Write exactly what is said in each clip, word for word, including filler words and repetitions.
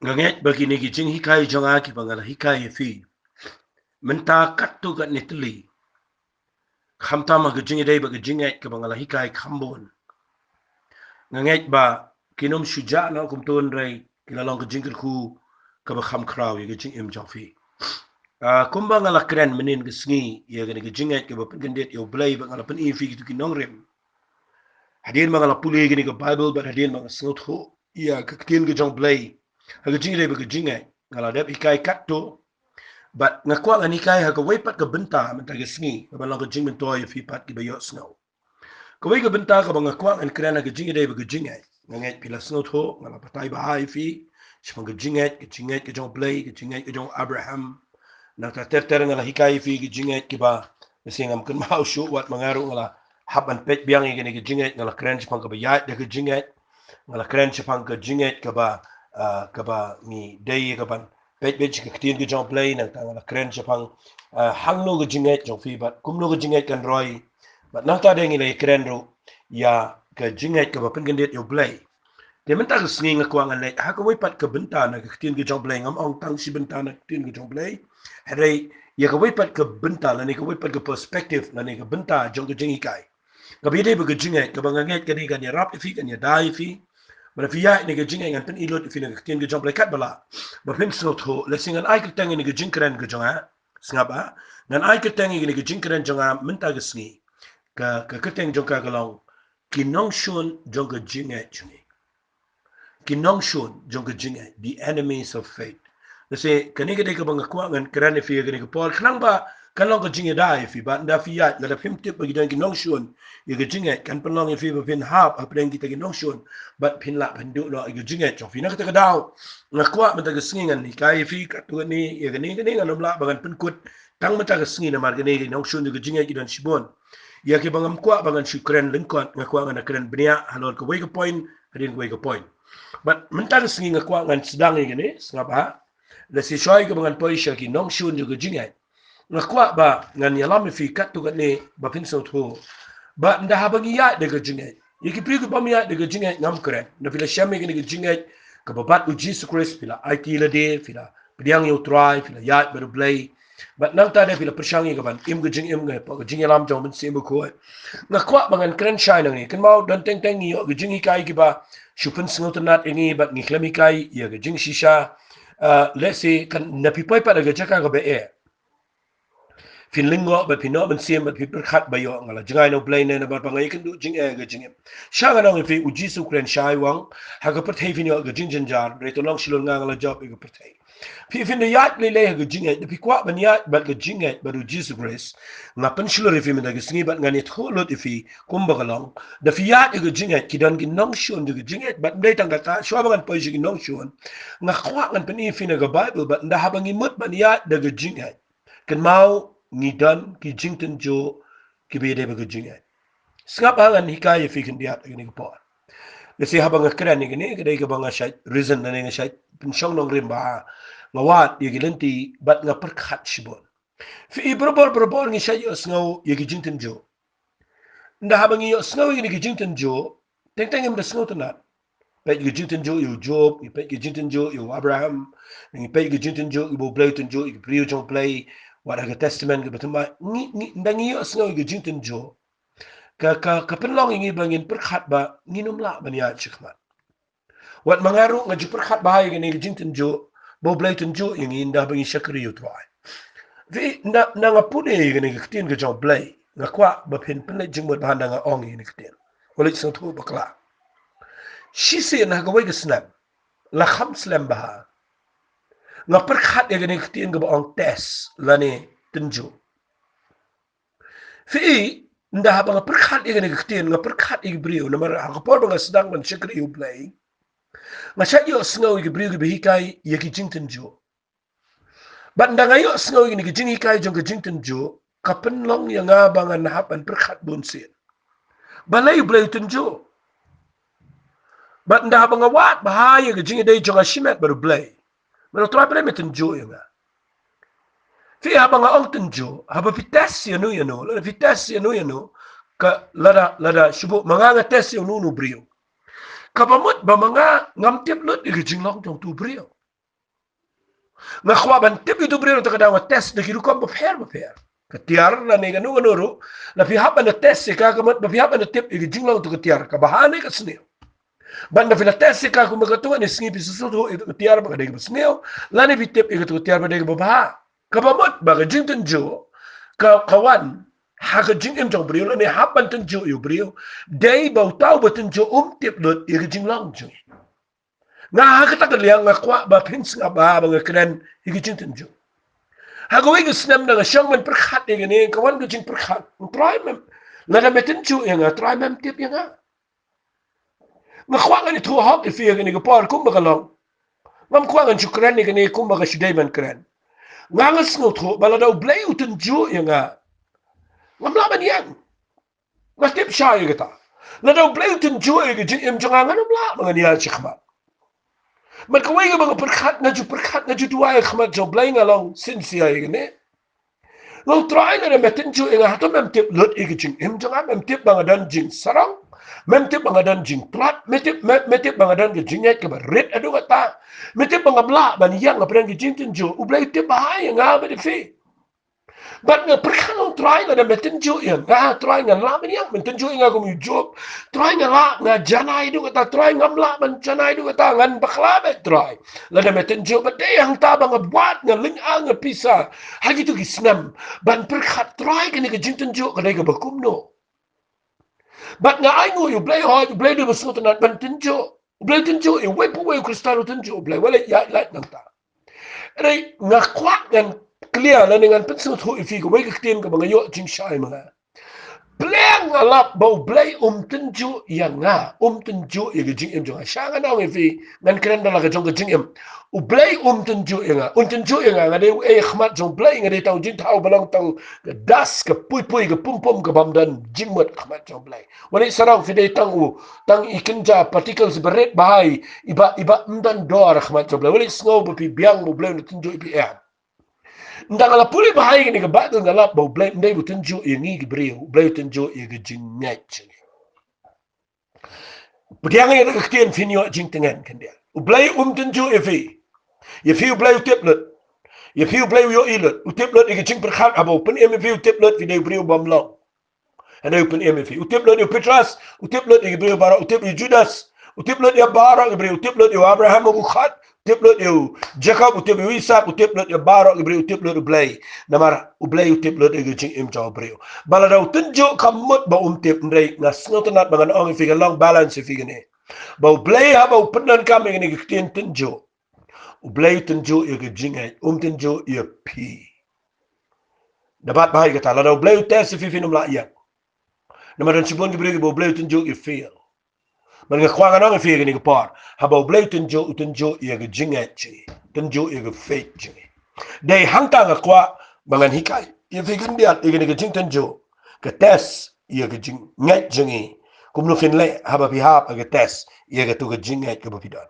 Nga ngeit ba kine ki jinghikai jong nga kiba nga la hikai ïa phi mynta katto katne tylli, khamtam ha ka jingïadei bad ka jingngeit kaba nga la hikai kham bun, nga ngeit ba kin ym shu jah noh kumto, hynrei ki la long ka jingkyrkhu kaba kham khraw ïa ka jingim jong phi. Ah, kumba nga la kren mynhynnin ka sngi ïa kane ka jingngeit kaba pynkyndit ïa U Blei, ba nga la pyni ïa phi kito ki nongrim. Hadien ba nga la pule ïa kane ka Baibl bad hadien ba nga sngewthuh ïa ka ktien ka jong U Blei ha ka jingïadei bad ka jingngeit, nga la dep hikai katto. Bad nga kwah ngan hikai ha kawei pat ka bynta mynta ka sngi, kaba long ka jingmyntoi ïa phi pat kiba ïohsngew. Kawei ka bynta kaba nga kwah ngan kren ha ka jingïadei bad ka jingngeit. Nga ngeit phi la sngewthuh, nga la batai bha ïa phi shaphang ka jingngeit, ka jingngeit ka jong U Blei, ka jingngeit ka jong u Abraham. Nangta ter ter nga la hikai ïa phi ka jingngeit kiba, lehse ngam kynmaw shuh wat ma nga ruh nga la hap ban peit biang ïa kane ka jingngeit, nga la kren shaphang kaba ïaid da ka jingngeit. Nga la kren shaphang ka jingngeit kaba, ah, kaba ngi dei ïa ka ban peit beit sha ka ktien ka jong U Blei, nangta nga la kren shaphang, ah, hangno ka jingngeit jong phi bad kumno ka jingngeit kan roi. Bad nangta de ngi la ïakren ruh ïa ka jingngeit kaba pynkyndit ïa U Blei. Te mynta ka sngi nga kwah ngan leit ha kawei pat ka bynta na ka ktien ka jong U Blei, ngam ong tang shi bynta na ka ktien ka jong U Blei, hynrei ïa kawei pat ka bynta lane kawei pat ka perspective lane ka bynta jong ka jinghikai kaba ïadei bad ka jingngeit, kaba nga ngeit kane kan ïarap ïa phi, kan ïada ïa phi. Ba lada phi ïaid ha kane ka jingngeit, ngan pyni lut ïa phi na ka ktien ka jong U Blei katba lah ba phin sngewthuh. Lehse ngan ai kyrteng ïa kane ka jingkren ka jong nga. Sngap, ah, ngan ai kyrteng ïa kane ka jingkren jong nga mynta ka sngi. Ka, ka kyrteng jong ka ka long Ki Nongshun Jong Ka Jingngeit Jong Ngi. Ki Nongshun Jong Ka Jingngeit, The Enemies of Faith. Lehse kane ka dei kaba nga kwah ngan kren ïa phi ha kane ka por, khnang ba kan long ka jingïada ïa phi, ba ynda phi ïaid, lada phim tip ba ki don ki nongshun ïa ka jingngeit, kan pynlong ïa phi ba phin hap hapdeng kita ki nongshun bad phin lah phin duh noh ïa ka jingngeit jong phi. Na kata ka daw nga kwah mynta ka sngi ngan hikai ïa phi katto katne. Ïa kane, kane ngan ym lah ba ngan pynkut tang mynta ka sngi namar kane ki nongshun jong ka jingngeit ki don shibun. Ïa kiba ngam kwah ba ngan shu kren lyngkot, nga kwah ngan kren bniah halor kawei ka point hadien kawei ka point. Bad mynta ka sngi nga kwah ngan sdang ïa kane, sngap, ah. Lehse shuwa ïa kaba ngan poi sha Ki Nongshun Jong Ka Jingngeit, nga kwah ba ngan ïalam ïa phi katto katne ba phin sngewthuh. Ba ynda haba ngi ïaid da ka jingngeit, ïa ki briew ki bym ïaid da ka jingngeit ngam kren. Ynda phi la shem ïa kane ka jingngeit kaba bat U Jisu Khrist, phi la aiti lade, phi la pdiang ïa U Trai, phi la ïaid bad U Blei, bad nangta de phi la pyrshang ïa ka ban im ka jingim nga hapoh ka jingïalam jong U Mynsiem Bakhuid. Nga kwah ba ngan kren shai nangne. Kynmaw don teng teng ngi ïoh ka jinghikai kiba shu pynsngewtynnat ïa ngi bad ngi khlem hikai ïa ka jingshisha. Ah, lehse kan, ynda phi poi pat ha ka jaka kaba eh, phin lyngngoh bad phin noh mynsiem bad phi pyrkhat ba ïoh nga la jngai na U Blei ne, namar ba nga ïakynduh jingeh ha ka jingim. Sha ngan ong ïa phi, U Jisu u kren shai, u ong ha ka pyrthei phin ïoh ka jingjynjar, hynrei to long shlur, nga nga la jop ïa ka pyrthei. Phi, phin da ïaid lei lei ha ka jingngeit, da phi kwah ban ïaid bad ka jingngeit bad U Jisu Khrist. Nga pynshlur ïa phi mynta ka sngi bad ngan ïathuh lut ïa phi kumba ka long. Da phi ïaid ha ka jingngeit, ki don ki nongshun jong ka jingngeit, bad ym dei tang kata, shuwa ba ngan poi sha ki nongshun, nga kwah ngan pyni ïa phi na ka Baibl, bad ynda haba ngi mut ban ïaid da ka jingngeit, kynmaw ngi don ki jingtynjuh kiba ïadei bad ka jingngeit. Sngap, ha ngan hikai ïa phi khyndiat ha kane ka por. Lehse haba nga kren ïa kane, ka dei kaba nga shait reason lane nga shait pynshong nongrim bha. Nga wad ïa ki lynti bad nga pyrkhat shibun. Phi, barabor barabor ngi shait ïohsngew ïa ki jingtynjuh. Ynda haba ngi ïohsngew ïa kine ki jingtynjuh, teng teng ngim da sngewtynnat. Peit ki jingtynjuh ïa u Job, ngi peit ki jingtynjuh ïa u Abraham, ngi peit ki jingtynjuh ïa U Blei, tynjuh ïa ki briew jong U Blei, wat ha ka Testament kaba thymmai, ngi, ngi, ynda ngi ïohsngew ïa ki jingtynjuh, ka, ka, ka pynlong ïa ngi ba ngin pyrkhat ba ngin ym lah ban ïaid shakhmat. Wat ma nga ruh nga ju pyrkhat bha ïa kane ka jingtynjuh, ba U Blei u tynjuh ïa ngi ynda ba ngi shakri ïa U Trai. Phi, ynda, ynda nga pule ïa kane ka ktien ka jong U Blei, nga kwah ba phin pynleit jingmut bha ynda nga ong ïa kane ka ktien. Wat leit sngewthuh bakla. Shisien ha kawei ka snem, la kham slem bha, nga pyrkhat ïa kane ka ktien kaba ong test lane tynjuh. Phi, ynda haba nga pyrkhat ïa kane ka ktien, nga pyrkhat ïa ki briew, namar ha ka por ba nga sdang ban shakri ïa U Blei, nga shait ïohsngew ïa ki briew kiba hikai ïa ki jingtynjuh. Bad ynda nga ïohsngew ïa kine ki jinghikai jong ka jingtynjuh, ka pynlong ïa nga ba ngan hap ban pyrkhat bunsien. Balei U Blei u tynjuh? Bad ynda haba nga wad bha ïa ka jingïadei jong nga shimet bad U Blei, mano, Trai, balei me tynjuh ïa nga? Phi, haba nga ong tynjuh, haba phi test ïano ïano, lada phi test ïano ïano, ka lada, lada shu buh ma nga, nga test ïa uno uno u briew. Kaba mut ba ma nga ngam tip lut ïa ka jinglong jong utu u briew. Nga kwah ban tip ïa utu u briew, te ka dei nga test da ki rukom bapher bapher. Ka tiar lane kano kano ruh, la phi hap ban test ïa ka, ka mut ba phi hap ban tip ïa ka jinglong utu ka tiar, ka bha ne ka sniew. Bad da phi la test ïa ka kumba katto katne sngi, phi sngewthuh ïa ka tiar ba ka dei kaba sniew, lane phi tip ïa katu ka tiar ba dei kaba bha. Kaba mut ba ka jingtynjuh ka, ka wan ha ka jingim jong u briew, lane hap ban tynjuh ïa u briew, dei ba uta uba tynjuh um tip lut ïa ka jinglong jong u. Nga ha kata ka liang nga kwah ba phin sngap ba, ba nga kren ïa ka jingtynjuh. Ha kawei ka snem da nga shong ban pyrkhat ïa kane, ka wan ka jingpyrkhat, Trai mem, lada me tynjuh ïa nga, Trai mem tip ïa nga. Nga kwah ngan ïathuh hok ïa phi ïa kane ka por kumba ka long. Ngam kwah ngan shu kren ïa kane kumba ka shu dei ban kren. Nga nga sngewthuh ba lada U Blei u tynjuh ïa nga, ngam lah ban ïeng. Nga tip shai ïa kata. Lada U Blei u tynjuh ïa ka jingim jong nga, ngan ym lah ba ngan ïaid shakhmat. Bad kawei kaba nga pyrkhat, nga ju pyrkhat, nga ju duwai ha khmat jong U Blei, nga long sincere ïa kane. Nga ong, Trai, lada me tynjuh ïa nga, hato mem tip lut ïa ka jingim jong nga? Mem tip ba nga don jingsarong? Mem tip ba nga don jingtlot? Me tip, me, me tip ba nga don ka jingngeit kaba rit haduh katta? Me tip ba ngam lah ban ïeng hapdeng ka jingtynjuh? U Blei u tip bha ïa nga bad ïa phi. Bad nga pyrkhat, nga ong, Trai, lada me tynjuh ïa nga, Trai, ngan lah ban ïeng. Men tynjuh ïa nga kum u Job, Trai, nga lah, nga janai haduh katta, Trai, ngam lah ban janai haduh katta, ngan bakla beit, Trai. Lada me tynjuh, bad dei hangta ba nga wad, nga lynga, nga pisa ha kito ki snem ban pyrkhat, Trai, kane ka jingtynjuh ka dei kaba kumno. Bad nga ainguh ïa U Blei, hooid, U Blei u dei uba sngewtynnad ban tynjuh. U Blei u tynjuh ïa uwei pa uwei u Khristan, u tynjuh U Blei. Wat la ïaid lait nangta. Hynrei nga kwah ngan clear lane ngan pynsngewthuh ïa phi kawei ka ktien kaba nga ïoh jingshai ma nga. Pyrshang nga lap ba U Blei um tynjuh ïa nga, um tynjuh ïa ka jingim jong nga. Sha ngan ong ïa phi, ngan kren da la ka jong ka jingim. U Blei um tynjuh ïa nga, um tynjuh ïa nga, nga dei uei ha khmat jong U Blei? Nga dei tang u jingthaw ba long tang ka dust, ka pui pui, ka pum pum, ka bym don jingmut ha khmat jong U Blei. Wat la sarong phi dei tang u, tang i kynja particles ba rit bha, i ba, i ba ym don dor ha khmat jong U Blei. Wat la sngew ba phi biang ba U Blei un tynjuh ïa phi, em. Ynda nga la pule bha ïa kane ka Baibl, nga lap ba U Blei um dei ba u tynjuh ïa ngi ki briew, U Blei u tynjuh ïa ka jingngeit jong ngi. Pdiang ïa ka ktien, phin ïoh jingtngen khyndiat. U Blei um tynjuh ïa phi. Ïa phi U Blei u tip lut. Ïa phi U Blei u ïohi lut. U tip lut ïa ka jingpyrkhat, haba u pynim ïa phi u tip lut phi dei u briew bym long. Hynrei u pynim ïa phi. U tip lut ïa u Petros, u tip lut ïa ki briew baroh, u tip ïa u Judas, u tip lut ïa baroh ki briew, u tip lut ïa u Abraham uba khot, u tip lut ïa u Jakob, u tip ïa u Isak, u tip lut ïa baroh ki briew, u tip lut U Blei. Namar U Blei u tip lut ïa ka jingim jong u briew. Ba lada u tynjuh kam mut ba um tip, hynrei nga sngewtynnad ba ngan ong ïa phi, ka long balance ïa phi kane. Ba U Blei haba u pyndonkam ïa kane ka ktien tynjuh, U Blei u tynjuh ïa ka jingngeit, um tynjuh ïa phi. Da bat bha ïa kata, lada U Blei u test ïa phi, phin ym lah ïeng. Namar don shibun ki briew kiba U Blei u tynjuh ki fail. Bad nga kwah ngan ong ïa phi ïa kane ka por, haba U Blei u tynjuh, u tynjuh ïa ka jingngeit jong ngi, tynjuh ïa ka faith jong ngi. Dei hangta nga kwah ba ngan hikai ïa phi khyndiat ïa kane ka jingtynjuh, ka test ïa ka jingngeit jong ngi. Kumno phin leh haba phi hap ha ka test ïa kato ka jingngeit kaba phi don.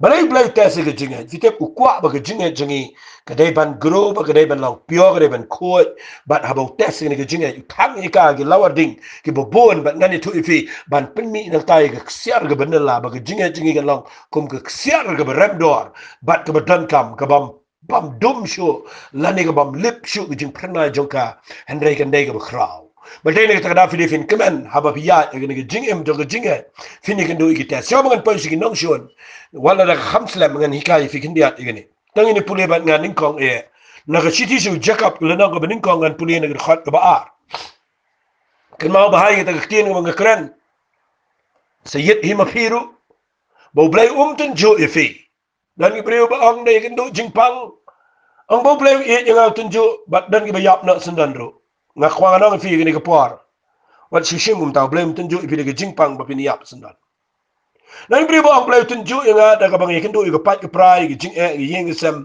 Balei U Blei u test ïa ka jingngeit? Phi tip, u kwah ba ka jingngeit jong ngi ka dei ban grow, ba ka dei ban long pure, ka dei ban khuid. Bad haba u test ïa kane ka jingngeit, u thang ïa ka ha ki lawar ding kiba bun, bad ngan ïathuh ïa phi ban pynmih nangta ïa ka ksiar kaba nylla, ba ka jingngeit jong ngi kan long kum ka ksiar kaba rem dor bad kaba donkam, kabym bym dum shuh, lane ka bym lip shuh ka jingphyrnai jong ka, hynrei kan dei kaba khraw. Bad dei na kata ka daw phi dei phin kmen, haba phi ïaid ïa kane ka jingim jong ka jingngeit, phin ïakynduh ïa ki test. Shuwa ba ngan poi sha ki nongshun, wat la da ka kham slem, ngan hikai ïa phi khyndiat ïa kane. Tang ïa kane pule bad nga nyngkong eh. Na ka shithi sha u Jakob, ka lynnong kaba nyngkong, ngan pule na ka dkhot kaba ar. Kynmaw bha ïa kata ka ktien kaba nga kren. Sa ïit hi ma phi ruh ba U Blei um tynjuh ïa phi. Don ki briew ba ong da ïakynduh jingpang, ong ba U Blei u ïeit ïa nga, u tynjuh, bad don kiba ïap noh syndon ruh. Nga kwah ngan ong ïa phi kane ka por, wat shu shim kumta, U Blei um tynjuh ïa phi da ka jingpang ba phin ïap syndon. Don ki briew ba ong U Blei u tynjuh ïa nga da kaba nga ïakynduh ïa ka pait ka pra, ïa ka jingeh, ïa ka ïing ka sem.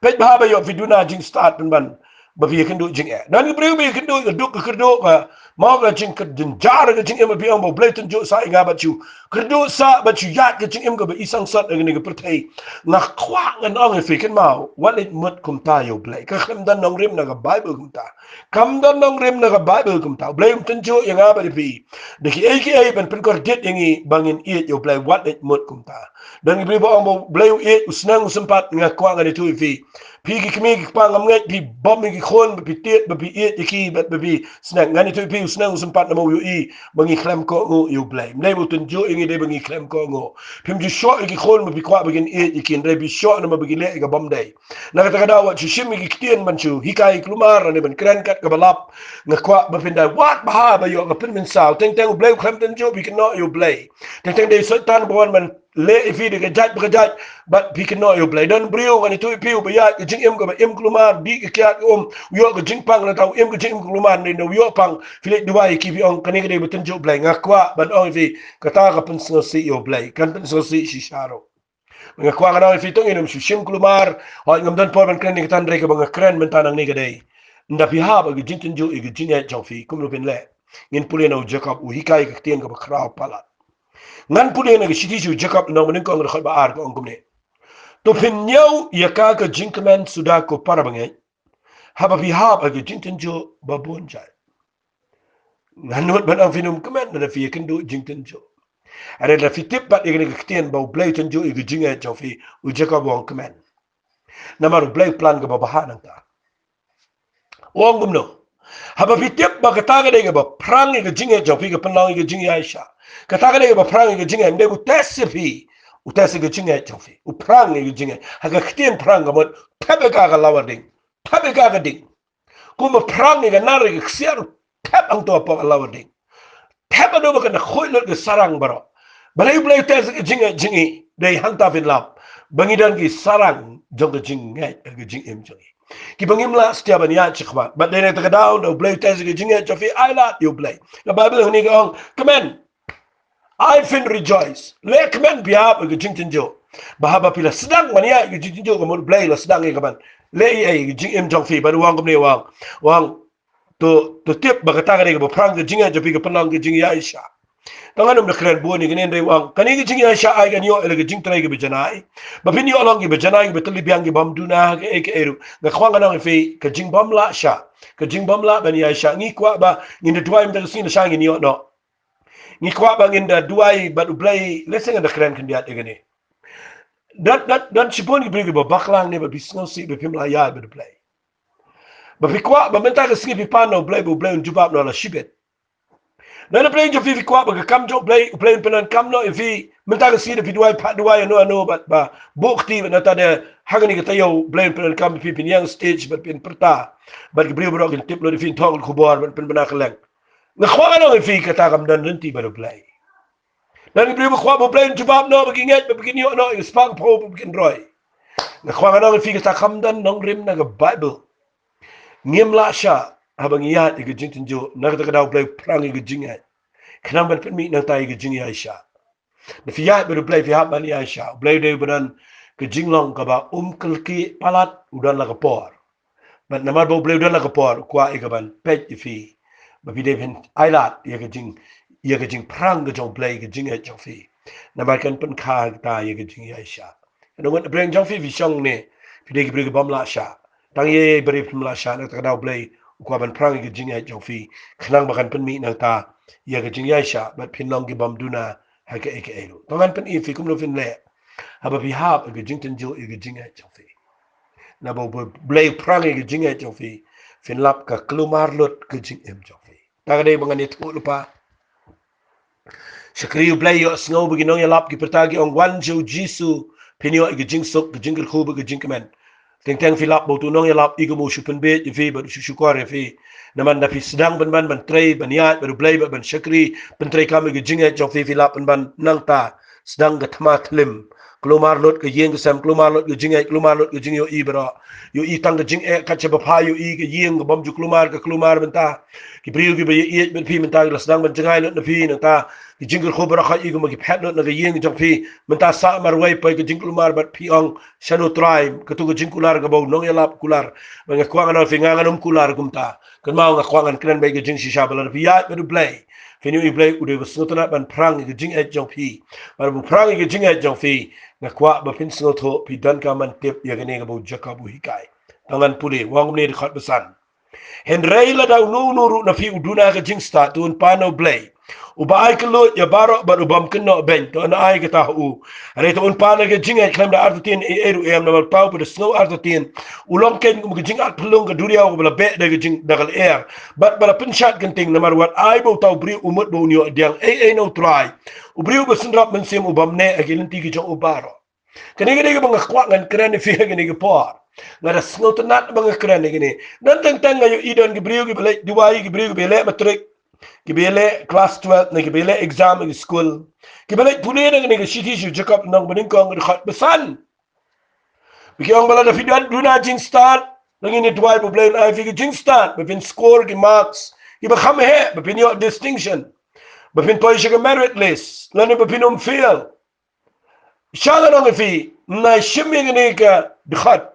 Peit bha ba ïoh phi duna jingstad pynban. ba phi ïakynduh jingeh. Don ki briew ba ïakynduh, ka duk ka kyrduh, ka mawkla jingkyrduh jynjar ka jingim, ba phi ong ba U Blei u tynjuh sah ïa nga bad shu kyrduh sah bad shu ïaid ka jingim kaba i sangsot ha kane ka pyrthei. Nga kwah ngan ong ïa phi, kynmaw, wat leit mut kumta ïa U Blei. Ka khlem don nongrim na ka Baibl kumta. Kam don nongrim na ka Baibl kumta. U Blei um tynjuh ïa nga bad ïa phi da kiei kiei ban pynkordit ïa ngi ba ngin ïeit ïa U Blei, wat leit mut kumta. Don ki briew ba ong ba U Blei u ïeit, u sneng u sympat. Nga kwah ngan ïathuh ïa phi, phi ki kmie ki kpa, ngam ngeit phi bom ïa ki khun ba phi tied ba phi ïeit ïa ki bad ba phi sneng. Ngan ïathuh ïa phi, u sneng u sympat namar u ïohi ba ngi khlem kohnguh ïa U Blei. Ym dei ba u tynjuh ïa ngi, dei ba ngi khlem kohnguh. Phim ju shoh ïa ki khun ba phi kwah ba kin ïeit ïa ki, hynrei phi shoh namar ba ki leh ïa ka bym dei. Na kata ka daw wat shu shim ïa ki ktien ban shu hikai ïa ki kulmar ne ban kren kat kaba lap. Nga kwah ba phin da wad bha ba ïoh ka pynmynsaw. Teng teng U Blei u khlem tynjuh, phi kynnoh ïa U Blei. Teng teng dei Soitan ba wan ban leh ïa phi da ka jait ba ka jait bad phi kynnoh ïa U Blei. Don briew, ngan ïathuh ïa phi, uba ïaid ka jingim kaba im kulmar, dih ka kiad ka um, u ïoh ka jingpang, nangta u im ka jingim kulmar, ne u ïoh pang, phi leit duwai ïa ki, phi ong kane ka dei ba tynjuh U Blei. Nga kwah ban ong ïa phi, kata ka pynsngewsih ïa U Blei, kan pynsngewsih shisha ruh. Nga kwah ngan ong ïa phi, to ngin ym shu shim kulmar. Hooid, ngam don por ban kren ïa kata, hynrei kaba nga kren mynta nangne ka dei, ynda phi hap ha ka jingtynjuh ïa ka jingngeit jong phi, kumno phin leh? Ngin pule na u Jakob, u hikai ka ktien kaba khraw palat. Ngan pule na ka shithi sha u Jakob, lynnong ba nyngkong, dkhot ba ar, ka ong kumne: To phin ñiew ïa ka ka jingkmen suda, ko para bangeit, haba phi hap ha ka jingtynjuh ba bun jait. Ngan nud ban ong phin ym kmen lada phi ïakynduh jingtynjuh. Hynrei lada phi tip pat ïa kane ka ktien ba U Blei u tynjuh ïa ka jingngeit jong phi, u Jakob u ong kmen. Namar U Blei u plan kaba bha nangta. U ong kumno? Haba phi tip ba kata ka dei kaba phrang ïa ka jingngeit jong phi, ka pynlong ïa ka jingïaishah. Kata ka dei kaba phrang ïa ka jingngeit, ym dei ba u test ïa phi, u test ïa ka jingngeit jong phi. U phrang ïa ka jingngeit. Ha ka ktien phrang ka mut, thep ïa ka ha ka lawar ding. Thep ïa ka ha ka ding. Kumba phrang ïa ka nar ïa ka ksiar, thep hangto hapoh ka lawar ding. Thep haduh ba kan da khuid lut ka sarang baroh. Balei U Blei u test ïa ka jingngeit jong ngi? Dei hangta phin lap ba ngi don ki sarang jong ka jingngeit ha ka jingim jong ngi, kiba ngim lah satia ban ïaid shakhmat. Bad dei na kata ka daw, ynda U Blei u test ïa ka jingngeit jong phi, ailad ïa U Blei. Na Baibl hangne ka ong, kmen. Ai phin rejoice. Leh kmen phi hap ha ka jingtynjuh. Ba haba phi la sdang ban ïaid ha ka jingtynjuh, ka mut U Blei u la sdang ïa ka ban leh ei ei ha ka jingim jong phi. Bad u ong kumne, u ong, u ong, to, to tip ba kata ka dei kaba phrang ka jingngeit jong phi, ka pynlong ka jingïaishah. To ngan ym da kren bun ïa kane, hynrei u ong, kane ka jingïaishah ai kan ïoh ïa la ka jingtrei kaba janai. Ba phin ïoh long kiba janai, kiba tylli biang, ki bym duna ha kaei kaei ruh. Nga kwah ngan ong ïa phi, ka jingbymlah shah, ka jingbymlah ban ïaishah, ngi kwah ba ngin da duwai mynta ka sngi, lashai ngin ïoh noh. Ngi kwah ba ngin da duwai bad U Blei, lehse ngan da kren khyndiat ïa kane. Don, don, don shibun ki briew kiba bakla hangne ba phi sngewsih ba phim lah ïaid bad U Blei. Ba phi kwah ba mynta ka sngi phi pan na U Blei, ba U Blei un jubab noh la shibit. Lada U Blei jong phi, phi kwah ba ka kam jong U Blei, U Blei un pyndonkam noh ïa phi. Mynta ka sngi da phi duwai, phah duwai, ano ano, bad ba buh kti, bad nangta da ha kane ka taïew U Blei un pyndonkam ïa phi, phin ïeng stage bad phin pyrta. Bad ki briew baroh kin tip lut ïa phi, thoh khubor bad pynbna kylleng. Nga kwah ngan ong ïa phi, kata kam don lynti bad U Blei. Don ki briew ba kwah ba U Blei un jubab noh, ba kin ngeit, ba kin ïoh noh ïa ka spah ka phew, ba kin roi. Nga kwah ngan ong ïa phi, kata kam don nongrim na ka Baibl. Ngim lah shah haba ngi ïaid ïa ka jingtynjuh. Na kata ka daw U Blei u phrang ïa ka jingngeit, khnang ban pynmih nangta ïa ka jingïaishah. Lada phi ïaid bad U Blei, phi hap ban ïaishah. U Blei u dei uba don ka jinglong kaba um kylkeh palat, u don la ka por. Bad namar ba U Blei u don la ka por, u kwah ïa ka ban peit ïa phi, ba phi dei ban ailad ïa ka jing, ïa ka jingphrang ka jong U Blei, ka jingngeit jong phi. Namar kan pynkha kata ïa ka jingïaishah. Ka nongwei na pdeng jong phi, phi shong ne, phi dei ki briew ki bym lah shah. Tang ïa ïa briew phim lah shah, na kata ka daw U Blei u kwah ban phrang ïa ka jingngeit jong phi, khnang ba kan pynmih nangta ïa ka jingïaishah, bad phin long ki bym duna ha kaei kaei ruh. To ngan pyni ïa phi kumno phin leh haba phi hap ha ka jingtynjuh ïa ka jingngeit jong phi. Naba U Blei u phrang ïa ka jingngeit jong phi, phin lap ka kulmar lut ka jingim jong phi. Ta ka dei ba ngan ïathuh lypa. Shakri U Blei, ïohsngew ba ki nongïalap ki pyrta, ki ong, wan sha U Jisu, phin ïoh ïa ka jingsuk, ka jingkyrkhu bad ka jingkmen. Teng teng phi lap ba utu u nongïalap i kumno u shu pynbieit ïa phi bad u shu shukor ïa phi. Namar lada phi sdang pynban ban trei, ban ïaid bad U Blei bad ban shakri, pyntreikam ïa ka jingngeit jong phi, phi lap pynban nangta sdang ka thma thlim. Kulmar lut ka ïing ka sem, kulmar lut ka jingeh, kulmar lut ka jingïohi baroh. Ïohi tang ka jingeh, kat shaba pha ïohi ka ïing ka bym ju kulmar, ka kulmar mynta. Ki briew kiba ïeit bad phi mynta ki la sdang ban jngai lut na phi, nangta ki jingkyrkhu baroh ka ïohi kumba ki phet lut na ka ïing jong phi. Mynta sa marwei poi ka jingkulmar bad phi ong, shano Trai, katu ka jingkular kaba u nongïalap kular. Bad nga kwah ngan ong phi, nga ngam kular kumta. Kynmaw, nga kwah ngan kren bad ka jingshisha ba lada phi ïaid bad U Blei, phin ïohi U Blei u dei ba sngewtynnat ban phrang ïa ka jingeh jong phi. Bad ba u phrang ïa ka jingeh jong phi, nga kwah ba phin sngewthuh, phi donkam ban tip ïa kane kaba u Jakob u hikai. To ngan pule, u ong kumne, dkhot ba san. Hynrei lada uno uno ruh na phi u duna ka jingstad, to un pan na U Blei, uba ai kylluid ïa baroh bad u bym kynnoh beiñ, to un ai kata ha u. Hynrei to un pan na ka jingeh khlem da artatien ei ei ruh em, namar uta uba da sngew artatien u long keiñ kum ka jingat phyllung ka duriaw kaba la beh da ka jing, da ka lyer, bad ba la pynshad kynting. Namar wat ai ba uta u briew u mut ba un ïoh pdiang ei ei na U Trai, u briew ba synrap mynsiem, u bym neh ha ki lynti ki jong u baroh. Kane ka dei kaba nga kwah ngan kren ïa phi ha kane ka por. Nga da sngewtynnat ba nga kren ïa kane. Don teng teng nga ïohi don ki briew kiba leit duwai, ki briew kiba leh matrik, kiba leh klas twelve, ne kiba leh exam ha ki skul, kiba leit pule na kane ka shithi sha u Jakob lynnong ba nyngkong, ka dkhot ba san. Ba ki ong ba lada phi don duna jingstad, ngi ïa duwai ba U Blei un ai phi ka jingstad, ba phin score ki marks kiba kham heh, ba phin ïoh distinction, ba phin poi sha ka merit list, lane ba phin ym fail. Sha ngan ong ïa phi, nga shim ïa kane ka dkhot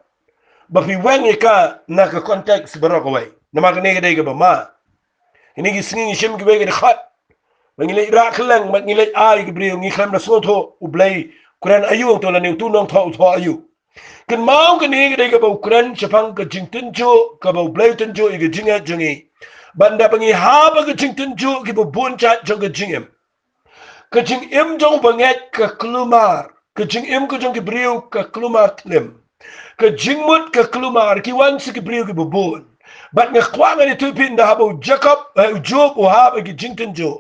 ba phi weng ïa ka na ka context baroh kawei. Namar kane ka dei kaba ma. Kine ki sngi ngi shim kiwei ki dkhot ba ngi leit rah kylleng bad ngi leit ai ki briew, ngi khlem da sngewthuh U Blei u kren aïu, to lane utu u nongthoh u thoh aïu. Kynmaw, kane ka dei kaba u kren shaphang ka jingtynjuh kaba U Blei u tynjuh ïa ka jingngeit jong ngi. Bad ynda ba ngi hap ha ka jingtynjuh kiba bun jait jong ka jingim, ka jingim jong u bangeit ka kulmar, ka jingim ka jong ki briew ka kulmar thlim, ka jingmut ka kulmar, ki wan sa ki briew kiba bun. Bad nga kwah ngan ïathuh ïa phi, ynda haba u Jakob, eh, u Job u hap ha ki jingtynjuh,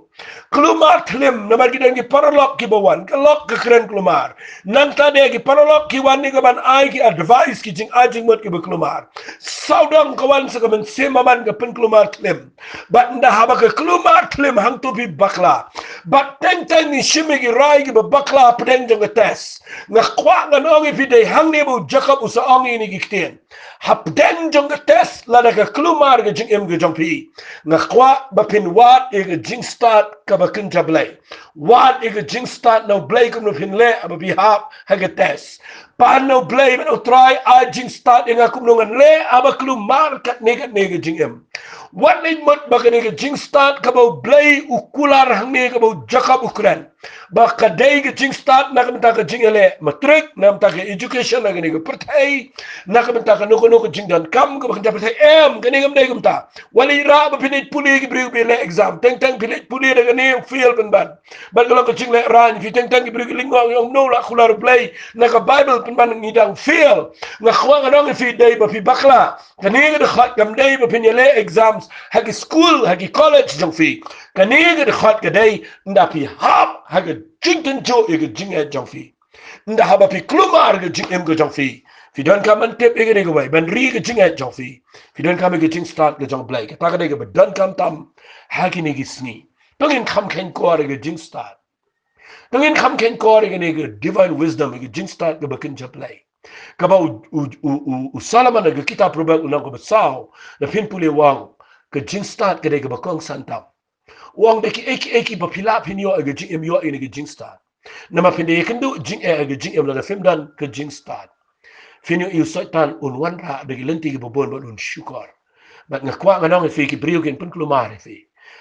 kulmar thlim, namar ki don ki paralok kiba wan, ka lok ka kren kulmar. Nangta de ki paralok ki wan ne ka ban ai ki advice, ki jingai jingmut kiba kulmar. Sawdong ka wan sa ka mynsiem ba man ka pynkulmar thlim. Bad ynda haba ka kulmar thlim, hangto phi bakla. Bad teng teng ngi shim ïa ki rai kiba bakla hapdeng jong ka test. Nga kwah ngan ong ïa phi, dei hangne ba u Jakob u sa ong ïa kine ki ktien. Hapdeng jong ka test, lada ka kulmar ka jingim ka jong phi, nga kwah ba phin wad ïa ka jingstad kaba kynja Blei. Wad ïa ka jingstad na U Blei kumno phin leh haba phi hap ha ka test. Pan na U Blei, ban, U Trai, ai jingstad ïa nga kumno ngan leh haba kulmar katne katne ka jingim. Wat leit mut ba kane ka jingstad kaba U Blei u kular hangne, kaba u Jakob u kren, ba ka dei ka jingstad na ka bynta ka jingïaleh matrik, na ka bynta ka education ha kane ka pyrthei, na ka bynta kano kano ka jingdonkam kaba kynja pyrthei, em, kane kam dei kumta. Wat leit rah ba phin leit pule, ki briew ba leh exam, teng teng phi leit pule da kane, fail pynban. Bad ka long ka jinglehrain ïa phi. Teng teng ki briew ki lyngngoh, ki ong, mano la kular U Blei, na ka Baibl pynban ngi dang fail. Nga kwah ngan ong ïa phi, dei ba phi bakla. Kane ka dkhot kam dei ba phin ïaleh exams ha ki skul, ha ki college jong phi. Kane ka dkhot ka dei ynda phi hap ha ka jingtynjuh ïa ka jingngeit jong phi. Ynda haba phi kulmar ka jingim ka jong phi, phi donkam ban tip ïa kane kawei, ban ri ka jingngeit jong phi. Phi donkam ïa ka jingstad ka jong U Blei. Kata ka dei kaba donkam tam ha kine ki sngi. To ngin kham kheiñkor ïa ka jingstad. To ngin kham kheiñkor ïa kane ka divine wisdom, ïa ka jingstad kaba kynja Blei. Kaba u, u, u, u, u Solomon ha ka kitab Proverb lynnong kaba saw, lada phin pule, u ong, ka jingstad ka dei kaba kongsan tam. U ong, da kiei kiei kiba phi lah phin ïoh ïa ka jingim, ïoh ïa kane ka jingstad. Namar phin da ïakynduh jingeh ha ka jingim lada phim don ka jingstad. Phin ïohi u Soitan un wanrah da ki lynti kiba bun bad un shukor. Bad nga kwah ngan ong ïa phi, ki briew kin pynkulmar ïa phi.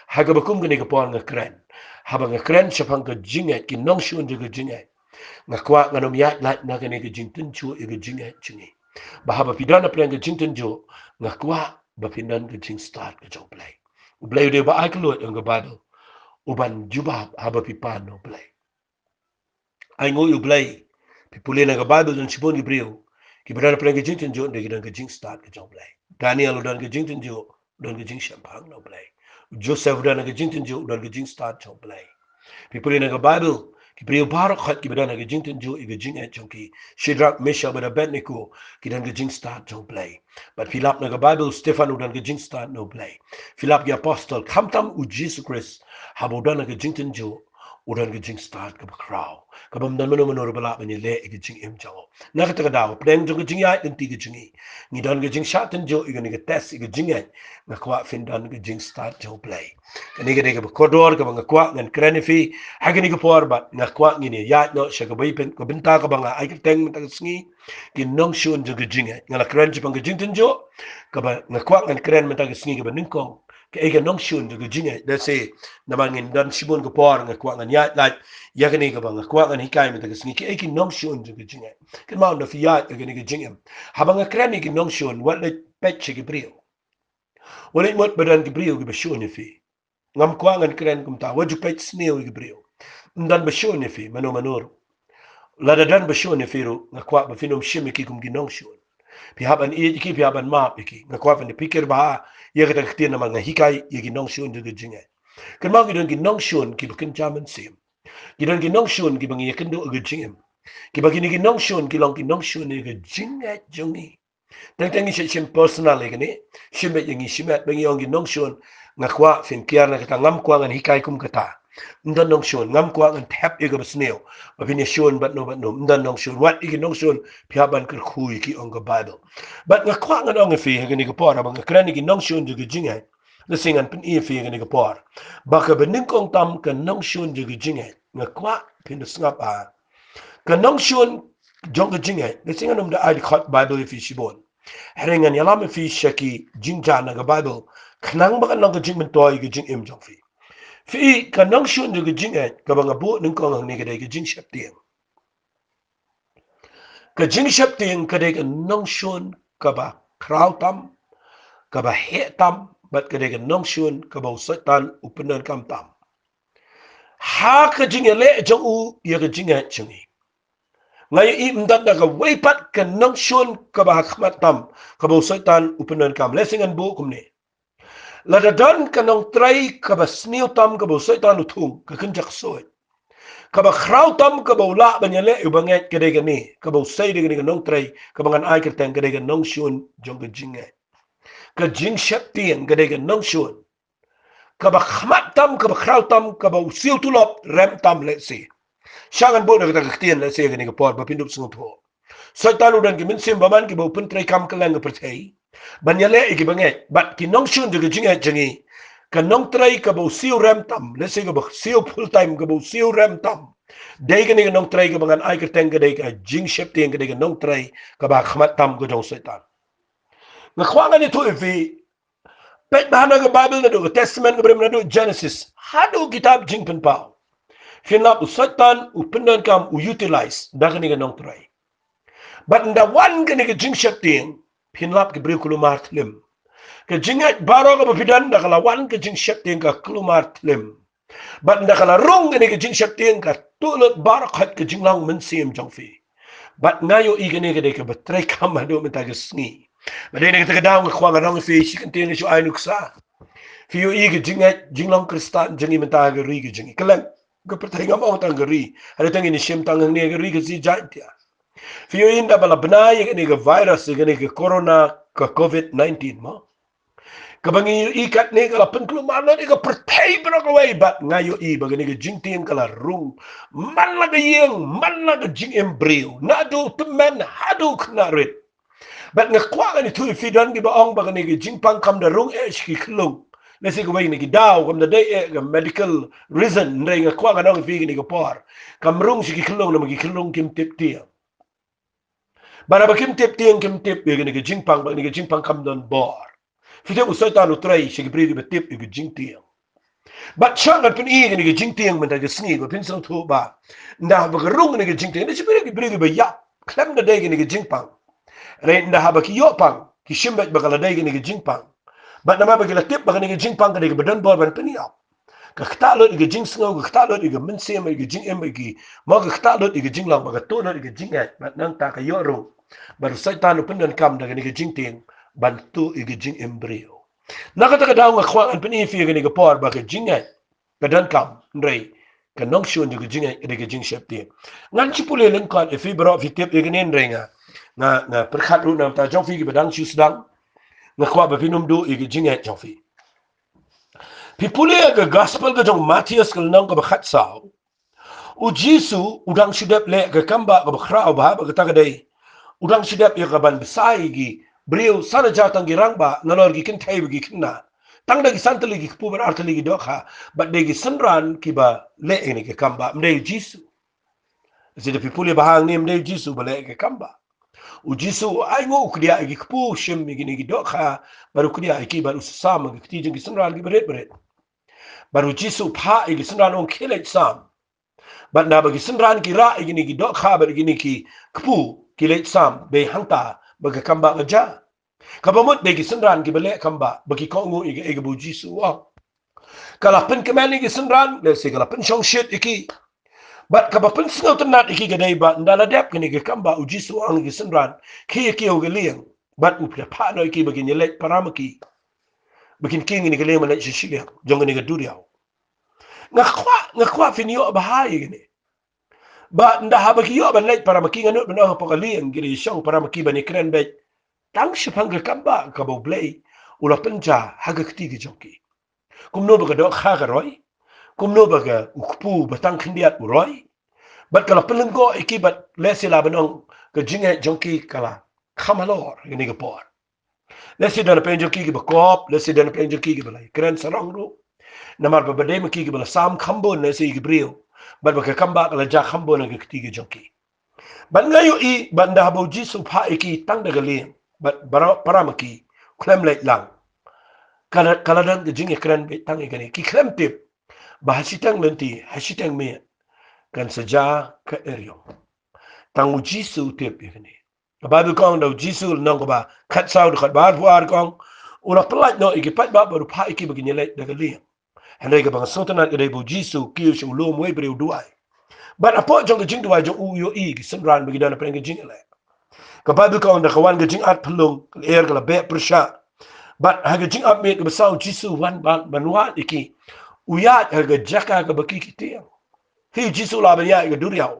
Ha kaba kum kane ka por nga kren. Haba nga kren shaphang ka jingngeit, ki nongshun jong ka jingngeit, nga kwah ngan ym ïaid lait na kane ka jingtynjuh ïa ka jingngeit jong ngi. Ba haba phi don hapdeng ka jingtynjuh, nga kwah ba phin don ka jingstad ka jong U Blei. U Blei u dei uba ai kylluid, ong ka Baibl, uban jubab haba phi pan na U Blei. Ainguh ïa U Blei. Phi pule na ka Baibl, don shibun ki briew kiba don hapdeng ka jingtynjuh, hynrei ki don ka jingstad ka jong U Blei. Daniel u don ka jingtynjuh, u don ka jingshemphang na U Blei. U Joseph u don ka jingtynjuh, u don ka jingstad jong U Blei. Phi pule na ka Baibl, ki briew baroh khoit kiba don ka jingtynjuh ïa ka jingngeit jong ki. Shadrach, Meshach bad Abednego ki don ka jingstad jong U Blei. Bad phi lap na ka Baibl, Stephan u don ka jingstad na U Blei. Phi lap ki apostol, khamtam u Jisu Khrist, haba u don ka jingtynjuh, u don ka jingstad kaba khraw, kaba ym don mano mano ruh ba lah ban ïaleh ïa ka jingim jong u. Na kata ka daw, pdeng jong ka jingïaid lynti ka jong ngi, ngi don ka jingshah tynjuh ïa kane ka test ïa ka jingngeit. Nga kwah phin don ka jingstad jong U Blei. Kane ka dei kaba kordor kaba nga kwah ngan kren ïa phi ha kane ka por, bad nga kwah ngin ïaid noh sha kaba ïapeit, ka bynta kaba nga ai kyrteng mynta ka sngi, ki nongshun jong ka jingngeit. Nga la kren shaphang ka jingtynjuh, kaba nga kwah ngan kren mynta ka sngi kaba nyngkong, kaei ka nongshun jong ka jingngeit. Lehse namar ngim don shibun ka por, nga kwah ngan ïaid lait ïa kane kaba nga kwah ngan hikai mynta ka sngi, kaei ki nongshun jong ka jingngeit. Kynmaw, ynda phi ïaid ïa kane ka jingim, haba nga kren ïa ki nongshun, wat leit peit sha ki briew. Wat leit mut ba don ki briew kiba shun ïa phi. Ngam kwah ngan kren kumta, wat ju peit sniew ïa ki briew. Ym don ba shun ïa phi mano mano ruh. Lada don ba shun ïa phi ruh, nga kwah ba phin ym shim ïa ki kum ki nongshun. Phi hap ban ïeit ïa ki, phi hap ban map ïa ki. Nga kwah phin ïa pyrkhat bha ïa kata ka ktien namar nga hikai ïa ki nongshun jong ka jingngeit. Kynmaw, ki don ki nongshun kiba kynja mynsiem. Ki don ki nongshun kiba ngi ïakynduh ïa ka jingim. Kiba kine ki nongshun ki long ki nongshun ïa ka jingngeit jong ngi. Teng teng ngi shim personal ïa kane, shim beit ïa ngi shimet, ba ngi ong ki nongshun. Nga kwah phin kiar na kata, ngam kwah ngan hikai kum kata. Ym don nongshun, ngam kwah ngan thep ïa kaba sniew ba phin ïashun bad no bad no. Ym don nongshun, wat ïa ki nongshun phi hap ban kyrkhu ïa ki, ong ka Baibl. Bad nga kwah ngan ong ïa phi ha kane ka por, haba nga kren ïa ki nongshun jong ka jingngeit, lehse ngan pyni ïa phi ha kane ka por ba kaba nyngkong tam ka nongshun jong ka jingngeit. Nga kwah phin da sngap, ah, ka nongshun jong ka jingngeit. Lehse ngan ym da ai dkhot Baibl ïa phi shibun, hynrei ngan ïalam ïa phi sha ki jingjia na ka Baibl, khnang ba kan long ka jingmyntoi ïa ka jingim jong phi. Phi, ka nongshun jong ka jingngeit kaba nga buh nyngkong hangne ka dei ka jingsheptieng. Ka jingsheptieng ka dei ka nongshun kaba khraw tam, kaba heh tam, bad ka dei ka nongshun kaba u Soitan u pyndonkam tam. Ha ka jingïaleh jong u ïa ka jingngeit jong ngi, nga ïohi ym don da kawei pat ka nongshun kaba ha khmat tam kaba u Soitan u pyndonkam. Lehse ngan buh kumne. Lada don ka nongtrei kaba sniew tam kaba u Soitan u thung, ka kynja ksuid. Kaba khraw tam kaba u lah ban ïaleh ïa u bangeit ka dei kane, kaba u sei da kane ka nongtrei kaba ngan ai kyrteng ka dei ka nongshun jong ka jingngeit. Ka jingsheptieng ka dei ka nongshun kaba khmat tam, kaba khraw tam, kaba u siew tulop rem tam, lehse. Sha ngan buh na kata ka ktien lehse ha kane ka por ba phin dup sngewthuh. Soitan u don ki mynsiem bymman kiba u pyntreikam kylleng ka pyrthei ban ïaleh ïa ki bangeit. Bad ki nongshun jong ka jingngeit jong ngi, ka nongtrei kaba u siew rem tam, lehse kaba siew full time, kaba u siew rem tam, dei kane ka nongtrei kaba ngan ai kyrteng ka dei ka jingsheptieng, ka dei ka nongtrei kaba ha khmat tam ka jong u Soitan. Nga kwah ngan ïathuh ïa phi, peit bha na ka Baibl, naduh ka Testament kaba rim, naduh Genesis haduh kitab Jingpynpaw, phin lap u Soitan u pyndonkam, u utilize da kane ka nongtrei. Bad ynda wan kane ka jingsheptieng, phin lap ki briew kulmar thlim. Ka jingngeit baroh kaba phi don, ynda ka la wan ka jingsheptieng, ka kulmar thlim. Bad ynda ka la rung kane ka jingsheptieng, ka tuh lut baroh khoit ka jinglong mynsiem jong phi. Bad nga ïohi kane ka dei kaba treikam haduh mynta ka sngi. Bad dei na kata ka daw nga kwah ngan ong ïa phi shi kyntien, shu ai nuksa. Phi ïohi ka jingngeit, jinglong Khristan jong ngi mynta ha ka ri ka jong ngi, kylleng ka pyrthei, ngam ong tang ka ri, hynrei tang ngin ïa shim tang hangne ha ka ri Khasi Jaiñtia. Phi ïohi ynda ba la bna ïa kane ka virus, ïa kane ka corona, ka covid nineteen mo, kaba ngi ïohi katne ka la pynkulmar lut ïa ka pyrthei baroh kawei, bad nga ïohi ba kane ka jingtieng ka la rung man la ka ïing, man la ka jingim briew, naduh tymmen haduh khynnah rit. Bad nga kwah ngan ïathuh ïa phi, don kiba ong ba kane ka jingpang kam da rung eh sha ki khyllung. Lehse kawei na ki daw kam da dei eh ka medical reason, hynrei nga kwah ngan ong ïa phi kane ka por, kam rung sha ki khyllung namar ki khyllung kim tip tieng. Bad haba kim tip tieng, kim tip ïa kane ka jingpang, bad kane ka jingpang kam don bor. Phi tip u Soitan u trei sha ki briew kiba tip ïa ka jingtieng. Bad sha ngan pyni ïa kane ka jingtieng mynta ka sngi ba phin sngewthuh ba ynda haba ka rung kane ka jingtieng, da shi briew, ki briew kiba ïap khlem da dei kane ka jingpang. Hynrei ynda haba ki ïoh pang, ki shim beit ba ka la dei kane ka jingpang. Bad namar ba ki la tip ba kane ka jingpang ka dei kaba don bor ban pynïap, ka ktah lut ïa ka jingsngew, ka ktah lut ïa ka mynsiem, ïa ka jingim, ïa ki, mo, ka ktah lut ïa ka jinglong, bad ka tuh lut ïa ka jingngeit, bad nangta ka ïoh ruh ba u Soitan u pyndonkam da kane ka jingtieng ban tuh ïa ka jingim briew. Na kata ka daw nga kwah ngan pyni ïa phi ha kane ka por ba ka jingngeit ka donkam, hynrei ka nongshun jong ka jingngeit ka dei ka jingsheptieng. Ngan shu pule lyngkot ïa phi baroh, phi tip ïa kane, hynrei nga, nga, nga pyrkhat ruh na ka bynta jong phi kiba dang shu sdang. Nga kwah ba phin ym duh ïa ka jingngeit jong phi. Phi pule ïa ka Gospel ka jong u Mathaios, ka lynnong kaba khatsaw, U Jisu u dang shu dep leh ka kam ba kaba khraw bha, ba kata ka dei u dang shu dep ïa ka ban bsa ïa ki briew, sa na ja tang ki rangbah nalor ki kynthei bad ki khynnah, tang da ki san tylli ki kpu bad ar tylli ki dohkha. Bad dei ki synran kiba leh ïa kane ka kam ba, ym dei u Jisu. Lada phi pule bha hangne, ym dei u Jisu ba leh ïa ka kam ba. U Jisu u ainguh, u kdiah ïa ki kpu, u shim ïa kine ki dohkha bad u kdiah ïa ki bad u sam ha ka kti jong ki synran kiba rit ba rit. Bad u Jisu u phah ïa ki synran, u ong, khie leit sam. Bad naba ki synran ki rah ïa kine ki dohkha bad ïa kine ki kpu, ki leit sam, dei hangta ba ka kam ba ka jia. Kaba mut dei ki synran kiba leh kam ba, ba ki kohnguh ïa kaei kaba u Jisu u ong. Ka la pynkmen ïa ki synran, lehse ka la pynshongshit ïa ki. Bad kaba pynsngewtynnat ïa ki ka dei ba ynda la dep kane ka kam ba, u Jisu u ong ïa ki synran, khie ïa ki ha ka lieng. Bad u phah noh ïa ki ba kin ïaleit para ma ki, ba kin kieng ïa kane ka lieng ban leit sha shiliang jong kane ka duriaw. Nga kwah, nga kwah phin ïoh bha ïa kane. Ba ynda haba ki ïoh ban leit para ma ki, nga nud ban ong, hapoh ka lieng ki la shong para ma ki ban ïakren beit tang shaphang ka kam ba kaba U Blei u la pynjah ha ka kti ka jong ki. Kumno ba ka dohkha ka roi, kumno ba ka, u kpu ba tang khyndiat u roi. Bad ka la pynlyngngoh ïa ki, bad lehse lah ban ong ka jingngeit jong ki ka la kham halor ïa kane ka por. Lehse don pdeng jong ki kiba kop, lehse don pdeng jong ki kiba la ïakren sarong ruh. Namar ba ba dei ma ki kiba la sam kham bun lehse ïa ki briew, bad ba ka kam ba ka la jia kham bun ha ka kti ka jong ki. Bad nga ïohi ba ynda haba u Jisu u phah ïa ki tang da ka lieng bad para, para ma ki, khlem leit lang, ka la, ka la don ka jingïakren beit tang ïa kane. Ki khlem tip ba ha shiteng lynti, ha shiteng miet, kan sa jia ka eriong. Tang u Jisu u tip ïa kane. Ka Baibl ka ong da u Jisu, lynnong kaba khatsaw, dkhot ba arphew ar ka ong, u la pyllait noh ïa ki paidbah bad u phah ïa ki ba kin ïaleit da ka lieng. Hynrei kaba nga sngewtynnat ka dei ba u Jisu u kiew sha u lum uwei u briew duwai. Bad hapoh jong ka jingduwai jong u, u ïohi ki synran ba ki don hapdeng ka jingïaleh. Ka Baibl ka ong da ka wan ka jingat phyllung, ka lyer ka la beh pyrshah. Bad ha ka jingap miet kaba saw, u Jisu u wan ban, ban wad ïa ki. U ïaid ha ka jaka kaba ki, ki tieng. Hynrei u Jisu u lah ban ïaid ha ka duriaw,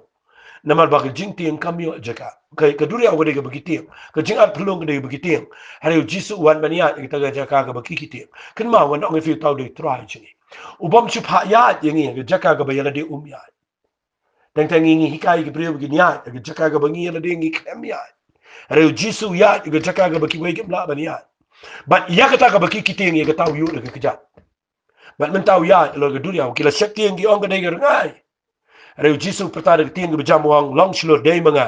namar ba ka jingtieng kam ïoh jaka. Ka, ka duriaw ka dei kaba ki tieng, ka jingat phyllung ka dei kaba ki tieng. Hynrei u Jisu u wan ban ïaid ha kata ka jaka kaba ki, ki tieng. Kynmaw, ngan ong ïa phi, uta u dei u Trai jong ngi. U bym shu phah ïaid ïa ngi ha ka jaka kaba ïa lade um ïaid. Teng teng ngi, ngi hikai ïa ki briew ba kin ïaid ha ka jaka kaba ngi ïa lade ngi khlem ïaid. Hynrei u Jisu u ïaid ha ka jaka kaba kiwei kim lah ban ïaid. Bad ïa kata kaba ki, ki tieng, ïa kata u ïuh da ka kjat. Bad mynta u ïaid halor ka duriaw, ki la sheptieng, ki ong ka dei ka rngai. Hynrei u Jisu u pyrta da ka ktien kaba jam, u ong, long shlur, dei ma nga,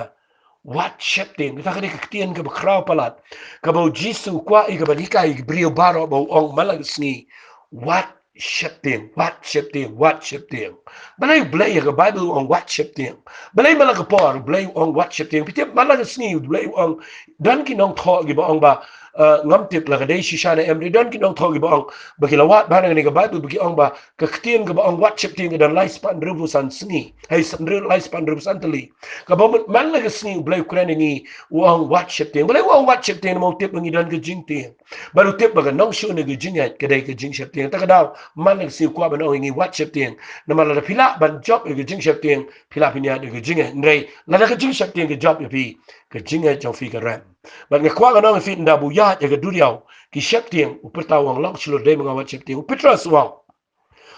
wat sheptieng. Kata ka dei ka ktien kaba khraw palat, kaba u Jisu u kwah ïa ka ban hikai ïa ki briew baroh, ba u ong man la ka sngi, wat sheptieng, wat sheptieng, wat sheptieng. Balei U Blei ha ka Baibl u ong wat sheptieng? Balei man la ka por U Blei u ong wat sheptieng? Phi tip, man la ka sngi U Blei u ong, don ki nongthoh kiba ong ba, eh, ngam tip la ka dei shisha ne em, hynrei don ki nongthoh kiba ong ba ki la wad bha na kane ka Baibl, ba ki ong ba ka ktien kaba ong wat sheptieng ka don lai spah hynriewphew san sngi, hei, san hynriew, lai spah hynriewphew san tylli. Kaba mut man la ka sngi U Blei u kren ïa ngi, u ong wat sheptieng. Balei u ong wat sheptieng? Namar u tip ba ngi don ka jingtieng. Bad u tip ba ka nongshun ïa ka jingngeit ka dei ka jingsheptieng. Ta ka daw, man la ka sngi u kwah ban ong ïa ngi wat sheptieng. Namar lada phi lah ban jop ïa ka jingsheptieng, phi lah phin ïaid ïa ka jingngeit. Hynrei lada ka jingsheptieng ka jop ïa phi, ka jingngeit jong phi ka rem. Bad nga kwah ngan ong ïa phi, ynda ba u ïaid ha ka duriaw, ki sheptieng, u pyrta u ong, long shlur, dei ma nga, wat sheptieng. U Petros u ong,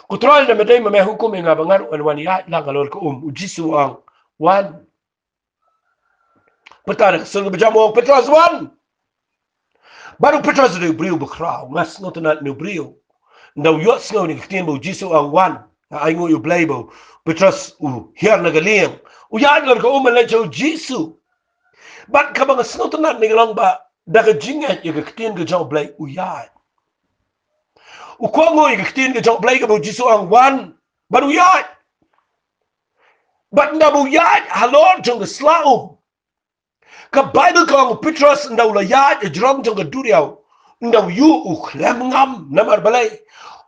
Ko Trai, lada me dei, ma me hukum ïa nga ba nga ruh ngan wan ïaid lang halor ka um. U Jisu u ong, wan. Pyrta da ka sur kaba jam, u ong, Petros, wan. Bad u Petros u dei u briew bakhraw. Nga sngewtynnat ïa une u briew. Ynda u ïohsngew ïa ka ktien ba u Jisu u ong wan, nga ainguh ïa U Blei ba u Petros u hiar na ka lieng, u ïaid halor ka um ban leit sha u Jisu. Bad kaba nga sngewtynnat ïa ka long ba da ka jingngeit ïa ka ktien ka jong U Blei u ïaid. U kohnguh ïa ka ktien ka jong U Blei kaba u Jisu u ong wan, bad u ïaid. Bad ynda ba u ïaid halor jong ka sla um, ka Baibl ka ong u Petros ynda u la ïaid hajrong jong ka duriaw, ynda u ïuh, u khlem ngam. Namar balei?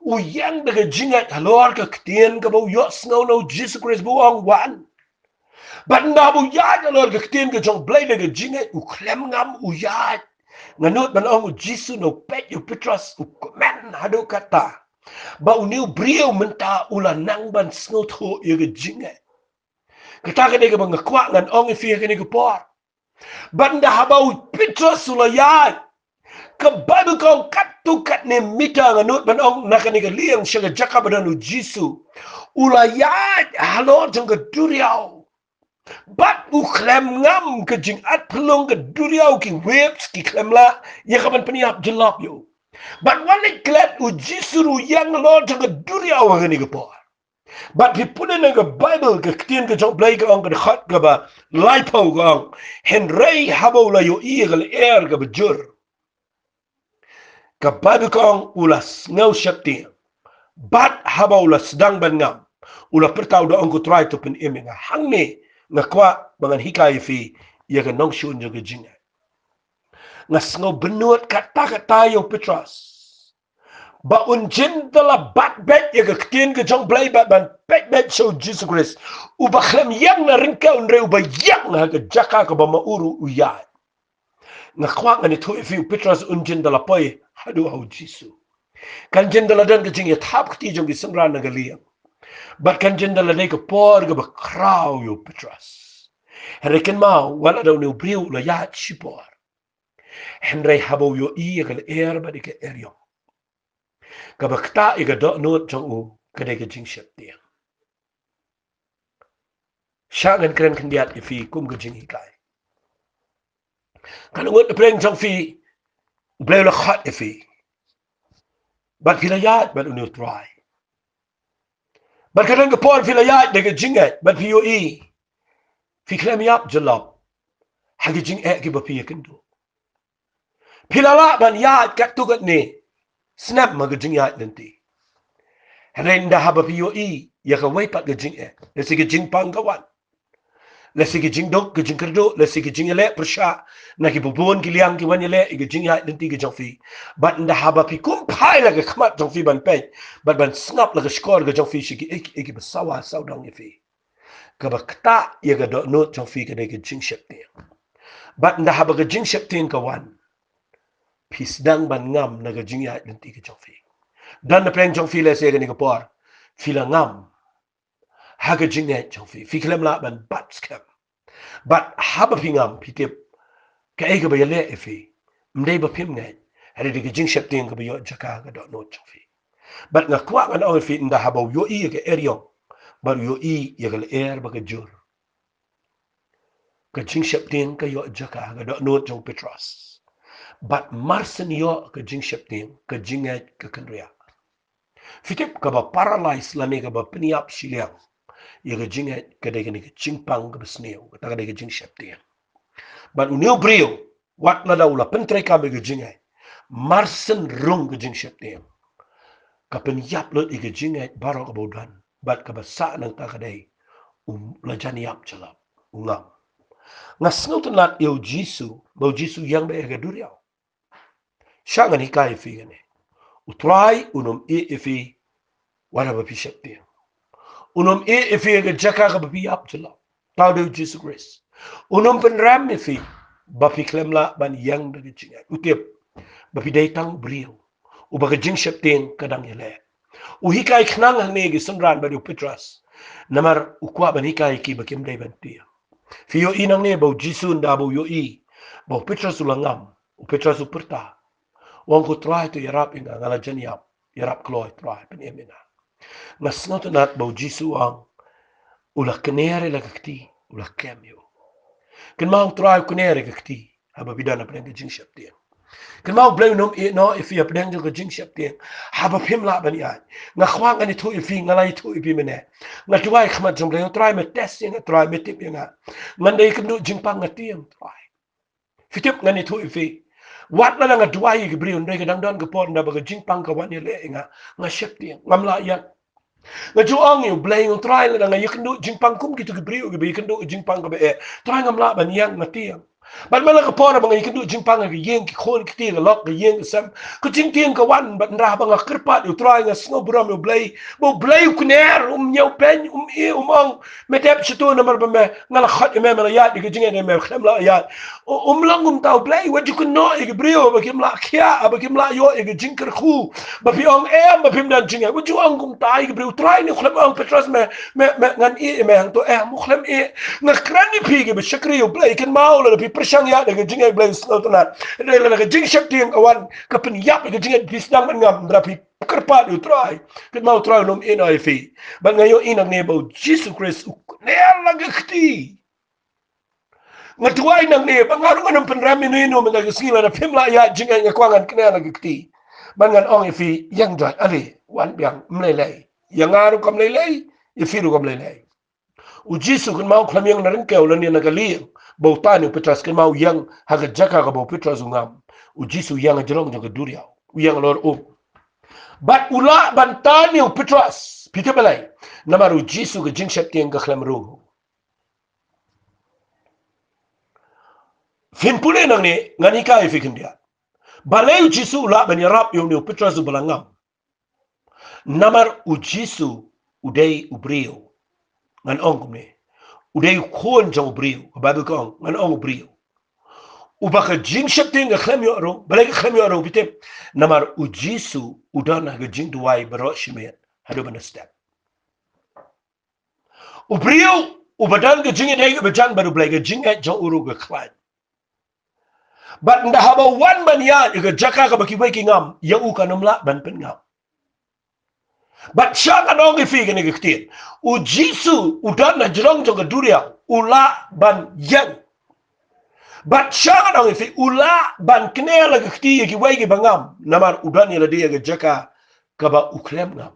U ïeng da ka jingngeit halor ka ktien kaba u ïohsngew na u Jisu Khrist ba u ong wan. Bad ynda ba u ïaid halor ka ktien ka jong U Blei da ka jingngeit, u khlem ngam, u ïaid. Nga nud ban ong, u Jisu na u peit ïa u Petros, u kmen haduh katta ba une u briew mynta u la nang ban sngewthuh ïa ka jingngeit. Kata ka dei kaba nga kwah ngan ong ïa phi ha kane ka por. Bad ynda haba u Petros u la ïaid, ka Baibl ka ong katto katne mita, nga nud ban ong, na kane ka lieng sha ka jaka ba don u Jisu, u la ïaid halor jong ka duriaw. Bad u khlem ngam ka jingat pynlong ka duriaw, ki waves ki khlem lah ïa ka ban pynïap jyllop ïa u. Bad wat leit klet, u Jisu ruh u ïeng halor jong ka duriaw ha kane ka por. Bad phi pule na ka Baibl, ka ktien ka jong U Blei ka ong, ka dkhot kaba laiphew ka ong, hynrei haba u la ïohi ïa ka lyer kaba jur, ka Baibl ka ong u la sngew sheptieng. Bad haba u la sdang ban ngam, u la pyrta, u da ong, ko Trai, to pynim ïa nga. Hangne nga kwah ba ngan hikai ïa phi ïa ka nongshun jong ka jingngeit. Nga sngew bynnud katta katta ïa u Petros ba un jin da la bat beit ïa ka ktien ka jong U Blei bad ban peit beit sha u Jisu Khrist, uba khlem ïeng na ryngkew, hynrei uba ïeng ha ka jaka kaba ma u ruh u ïaid. Nga kwah ngan ïathuh ïa phi, u Petros un jin da la poi haduh ha u Jisu. Kan jin da la don ka jingïathap kti jong ki synran na ka liang. Bad kan jin da la dei ka por kaba khraw ïa u Petros. Hynrei kynmaw, wat la da une u briew u la ïaid shipor, hynrei haba u ïohi ïa ka lyer bad ïa ka eriong, kaba ktah ïa ka dohnud jong u ka dei ka jingsheptieng. Shah ngan kren khyndiat ïa phi kum ka jinghikai. Kan ngut na pdeng jong phi, U Blei u la khot ïa phi, bad phi la ïaid bad une u Trai. Bad ka don ka por phi la ïaid da ka jingngeit bad phi ïohi phi khlem ïap jyllop ha ki jingeh kiba phi ïakynduh. Phi la lah ban ïaid katto katne snem ha ka jingïaid lynti. Hynrei ynda haba phi ïohi ïa kawei pat ka jingeh, lehse ka jingpang ka wan, lehse ka jingduk ka jingkyrduh, lehse ka jingïaleh pyrshah na kiba bun ki liang ki wan ïaleh ïa ka jingïaid lynti ka jong phi. Bad ynda haba phi kum phai la ka khmat jong phi ban peit bad ban sngap la ka shkor ka jong phi sha kiei kiei kiba sawa sawdong ïa phi, kaba ktah ïa ka dohnud jong phi ka dei ka jingsheptieng. Bad ynda haba ka jingsheptieng ka wan, phi sdang ban ngam na ka jingïaid lynti ka jong phi. Don na pdeng jong phi lehse kane ka por phi la ngam ha ka jingngeit jong phi, phi khlem lah ban bat skhem. Bad haba phi ngam, phi tip kaei kaba ïaleh ïa phi, ym dei ba phim ngeit, hynrei dei ka jingsheptieng kaba ïoh jaka ha ka dohnud jong phi. Bad nga kwah ngan ong ïa phi, ynda haba u ïohi ïa ka eriong bad u ïohi ïa ka lyer ba ka jur, ka jingsheptieng ka ïoh jaka ha ka dohnud jong u Petros. Bad marshen ïoh ka jingsheptieng, ka jingngeit ka kynriah. Phi tip, kaba paralyse lane kaba pynïap shiliang ïa ka jingngeit ka dei kane ka jingpang kaba sniew, kata ka dei ka jingsheptieng. Bad une u briew, wat lada u la pyntreikam ïa ka jingngeit, marshen rung ka jingsheptieng, ka pynïap lut ïa ka jingngeit baroh kaba u don. Bad kaba sah nangta ka dei u la jan ïap jyllop, u ngam. Nga sngewtynnat ïa u Jisu, ba u Jisu u ïeng beit ha ka duriaw. Shah ngan hikai ïa phi kane. U Trai un ym ïeh ïa phi wat haba phi sheptieng. Un ym ïeh ïa phi ha ka jaka kaba phi ïap jyllop. Uta u dei u Jisu Khrist. Un ym pynrem ïa phi ba phi khlem lah ban ïeng da ka jingngeit. U tip ba phi dei tang u briew uba ka jingsheptieng ka dang ïaleh. U hikai khnang hangne ïa ki synran bad ïa u Petros, namar u kwah ban hikai ïa ki ba kim dei ban tieng. Phi ïohi nangne ba u Jisu, ynda ba u ïohi ba u Petros u la ngam, u Petros u pyrta, u ong, ko Trai, to ïarap ïa nga, nga la jan ïap, ïarap kloi Trai, pynim ïa nga. Nga sngewtynnat ba u Jisu u ong, u la kner ïa la ka kti, u la kem ïa u. Kynmaw, u Trai u kner ïa ka kti haba phi don hapdeng ka jingsheptieng. Kynmaw, u Blei un ym ïeh noh ïa phi hapdeng jong ka jingsheptieng haba phim lah ban ïaid. Nga kwah ngan ïathuh ïa phi, nga la ïathuh ïa phi mynne. Nga duwai ha khmat jong u Blei, Trai, me test ïa nga Trai, me tip ïa nga. Ngan da ïakynduh jingpang, nga tieng Trai. Phi tip, ngan ïathuh ïa phi, wat lada nga duwai ïa ki briew, hynrei ka dang don ka por ynda ba ka jingpang ka wan ïaleh ïa nga, nga sheptieng, ngam lah ïeng. Nga ju ong ïa u Blei, nga ong, Trai, lada nga ïakynduh jingpang kum kito ki briew kiba ïakynduh jingpang kaba eh, Trai, ngam lah ban ïeng, nga tieng. Bad man la ka por ba nga ïakynduh jingpang ha ka ïing, ki khun ki kti, ka lok, ka ïing ka sem, ka jingtieng ka wan. Bad ynda ba nga kyrpad ïa u Trai, nga sngew burom ïa u Blei, ba u Blei u kner, um ñiewbeiñ, um ïeh, um ong, me dep shatu namar ba me, nga la khot ïa me, me la ïaid ïa ka jingngeit, me khlem lah ïaid. U, um long kumta u Blei. Wat ju kynnoh ïa ki briew ba kim lah khiah, ba kim lah ïoh ïa ka jingkyrkhu, ba phi ong em, ba phim don jingngeit. Wat ju ong kumta ïa ki briew. Trai, une u khlem ong, Petros, me, me, me, ngan ïeh ïa me, hangto em, u khlem ïeh. Nga kren ïa phi kiba shakri ïa u Blei, kynmaw, lada phi shang ïa da ka jingïaid Blei sngewtynnat. Hynrei lada ka jingsheptieng ka wan ka pynïap ïa ka jingïaid, phi sdang ban ngam, lada phi kyrpad ïa u Trai, kynmaw u Trai u nym ïehnoh ïa phi. Bad nga ïohi nangne ba u Jisu Khrist u kner la ka kti. Nga duwai nangne ba nga ruh ngan ym pynrem ïano ïano mynta ka sngi, lada phim lah ïaid jingïaid, nga kwah ngan kner la ka kti. Bad ngan ong ïa phi, ïeng jait, ale, wan biang, ym lei lei. Ïa nga ruh kam lei lei, ïa phi ruh kam lei lei. U Jisu kynmaw u khlem ïeng na ryngkew lane na ka lieng ba u tan ïa u Petros, kynmaw u ïeng ha ka jaka kaba u Petros u ngam. U Jisu u ïeng hajrong jong ka duriaw, u ïeng halor um. Bad u lah ban tan ïa u Petros. Phi tip balei? Namar u Jisu ka jingsheptieng ka khlem rung. Phin pule nangne, ngan hikai ïa phi khyndiat. Balei u Jisu u lah ban ïarap ïa une u Petros uba la ngam? Namar u Jisu u dei u briew. Ngan ong kumne. U dei u khun jong u briew. Ka Baibl ka ong, ngan ong u briew. Uba ka jingsheptieng ka khlem ïoh rung, balei ka khlem ïoh rung, phi tip? Namar u Jisu u don ha ka jingduwai baroh shi miet haduh ban da step. U briew uba don ka jingïadei kaba jan bad U Blei, ka jingïaid jong u ruh ka khlaiñ. Bad ynda haba u wan ban ïaid ïa ka jaka kaba kiwei ki ngam, ïa u kan ym lah ban pynngam. Bad sha ngan ong ïa phi kane ka ktien, u Jisu u don hajrong jong ka duriaw, u lah ban ïeng. Bad sha ngan ong ïa phi, u lah ban kner la ka kti ïa kiwei kiba ngam, namar u don ïa lade ha ka jaka kaba u khlem ngam.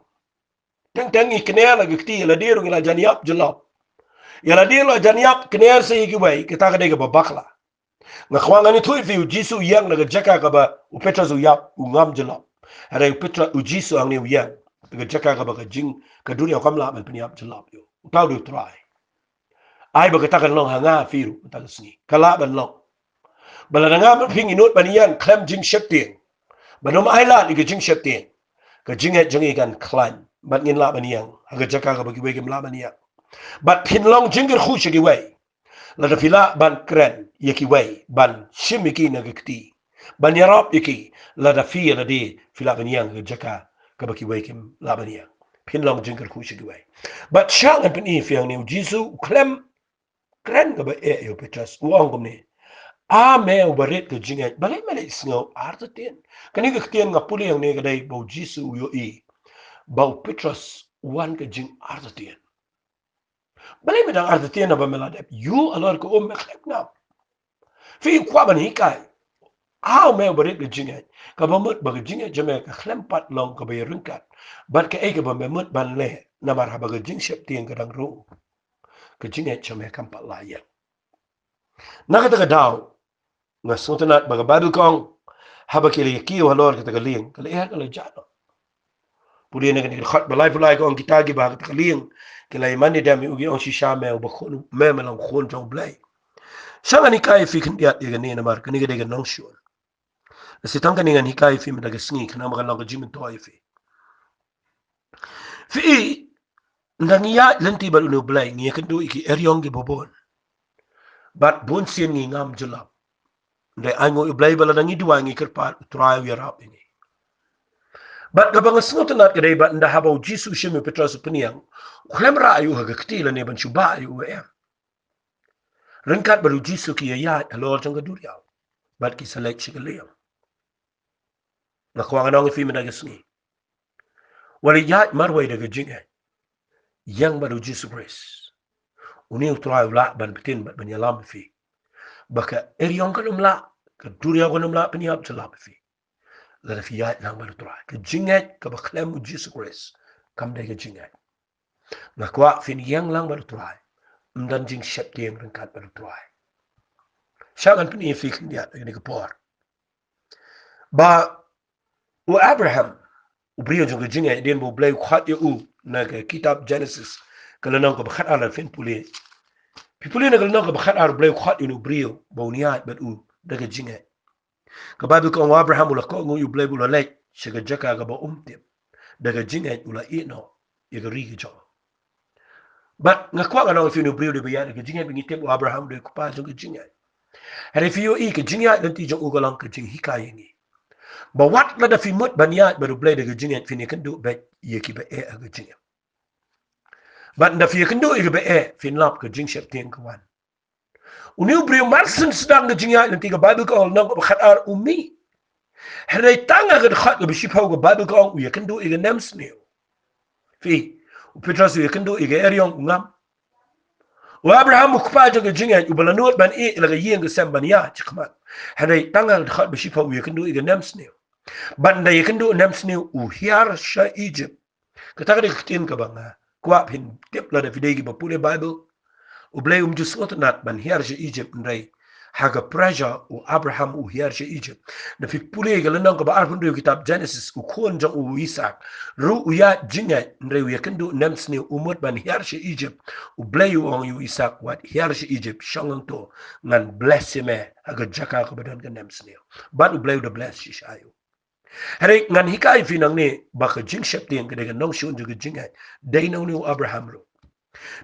Teng teng ngi kner la ka kti ïa lade ruh ngi la jan ïap jyllop. Ïa lade ruh la jan ïap, kner sa ïa kiwei, kata ka dei kaba bakla. Nga kwah ngan ïathuh ïa phi, u Jisu u ïeng na ka jaka kaba u Petros u ïap, u ngam jyllop. Hynrei u Petros, u Jisu hangne u ïeng na ka jaka kaba ka jing, ka duriaw kam lah ban pynïap jyllop ïa u. Uta u dei u Trai. Ai ba kata kan long ha nga ha phi ruh mynta ka sngi. Ka lah ban long. Ba lada nga bad phi ngi nud ban ïeng khlem jingsheptieng, ban ym ailad ïa ka jingsheptieng, ka jingïaid jong ngi kan khlaiñ. Bad ngin lah ban ïeng ha ka jaka kaba kiwei kim lah ban ïeng. Bad phin long jingkyrkhu sha kiwei lada phi lah ban kren ïa kiwei, ban shim ïa ki na ka kti, ban ïarap ïa ki. Lada phi ïa lade phi lah ban ïeng ha ka jaka kaba kiwei kim lah ban ïeng, phin long jingkyrkhu sha kiwei. Bad sha ngan pyni ïa phi hangne, u Jisu u khlem kren kaba eh ïa u Petros, u ong kumne: A me uba rit ka jingngeit, balei me leit sngew artatien? Kane ka ktien nga pule hangne ka dei ba u Jisu u ïohi ba u Petros u wan ka jingartatien. Balei me dang artatien haba me la dep ïuh halor ka um, me khlem ngam? Phi kwah ban hikai, A me uba rit ka jingngeit, kaba mut ba ka jingngeit jong me ka khlem pat long kaba ïaryngkat bad kaei kaba me mut ban leh, namar haba ka jingsheptieng ka dang rung, ka jingngeit jong me kam pat lah ïeng. Na kata ka daw, nga sngewtynnat ba ka Baibl ka ong, haba ki la ïakiew halor kata ka lieng, ka lyer ka la jah noh. Pule na kane ka dkhot ba laiphew lai ka ong, kita kiba ha kata ka lieng ki la ïamane dem ïa u, ki ong, shisha me uba khun, me, me long khun jong U Blei. Sha ngan hikai ïa phi khyndiat ïa kane namar kane ka dei ka nongshun. Lashai tang kane ngan hikai ïa phi mynta ka sngi, khnang ba kan long ka jingmyntoi ïa phi. Phi i, ynda ngi ïaid lynti bad une U Blei, ngi ïakynduh ïa ki eriong kiba bun. Bad bun sien ngi ngam jyllop. Hynrei ainguh ïa U Blei ba lada ngi duwai, ngi kyrpad, U Trai u ïarap ïa ngi. Bad kaba nga sngewtynnat ka dei ba ynda haba u Jisu u shim ïa u Petros u pynïeng, u khlem rah ïa u ha ka kti lane ban shu bah ïa u, em. Ryngkat bad u Jisu ki ïaid halor jong ka duriaw bad ki sa leit sha ka lieng. Nga kwah ngan ong ïa phi mynta ka sngi, wat ïaid marwei da ka jingngeit. Ïeng bad u Jisu Khrist. Une U Trai u lah ban btin bad ban ïalam ïa phi. Ba ka eriong kan ym lah, ka duriaw kan ym lah pynïap jyllop ïa phi, lada phi ïaid lang bad U Trai. Ka jingngeit kaba khlem u Jisu Khrist kam dei ka jingngeit. Nga kwah phin ïeng lang bad U Trai, ym don jingsheptieng ryngkat bad U Trai. Sha ngan pyni ïa phi khyndiat ha kane ka por ba u Abraham, u briew jong ka jingngeit, hadien ba U Blei u khot ïa u na ka kitab Jenesis, ka lynnong kaba khatar, lada phin pule, phi pule na ka lynnong kaba khatar, U Blei u khot ïa une u briew ba un ïaid bad u da ka jingngeit. Ka Baibl ka ong, u Abraham u la kohnguh ïa U Blei bad u la leit sha ka jaka kaba um tip. Da ka jingngeit u la ïehnoh ïa ka ri ka jong u. Bad nga kwah ngan ong ïa phi, une u briew u dei ba ïaid da ka jingngeit, ba ngi tip u Abraham u dei u kpa jong ka jingngeit. Hynrei phi ïohi, ka jingïaid lynti jong u ka long ka jinghikai ïa ngi ba wat lada phi mut ban ïaid bad U Blei da ka jingngeit, phin ïakynduh beit ïa kiba eh ha ka jingim. Bad ynda phi ïakynduh ïa kiba eh, phin lap ka jingsheptieng ka wan. Une u briew mar syn sdang ka jingïaid, lynti ka Baibl ka ong, lynnong kaba khatar, u mih. Hynrei tang ha ka dkhot kaba shiphew ka Baibl ka ong u ïakynduh ïa ka nemsniew. Phi, u Petros u ïakynduh ïa ka eriong, u ngam. U Abraham u kpa jong ka jingngeit, uba la nud ban ïeh la ka ïing ka sem ban ïaid shakhmat. Hynrei tang ha ka dkhot ba shiphew u ïakynduh ïa ka nemsniew. Bad ynda ïakynduh nemsniew u hiar sha Egypt. Kata ka dei ka ktien kaba nga kwah phin tip lada phi dei kiba pule Baibl. U Blei um ju sngewtynnat ban hiar sha Egypt, hynrei ha ka pressure u Abraham u hiar sha Egypt. Ynda phi pule ka lynnong kaba arphew hynriew kitab Genesis, u khun jong u Isaak ruh u ïaid jingngeit, hynrei u ïakynduh nemsniew, u mut ban hiar sha Egypt. U Blei u ong ïa u Isaak, wat hiar sha Egypt, shong hangto, ngan bless ïa me ha ka jaka kaba don ka nemsniew. Bad u Blei u da bless shisha ïa u. Hynrei ngan hikai ïa phi nangne ba ka jingsheptieng ka dei ka nongshun jong ka jingngeit. Dei na une u Abraham ruh.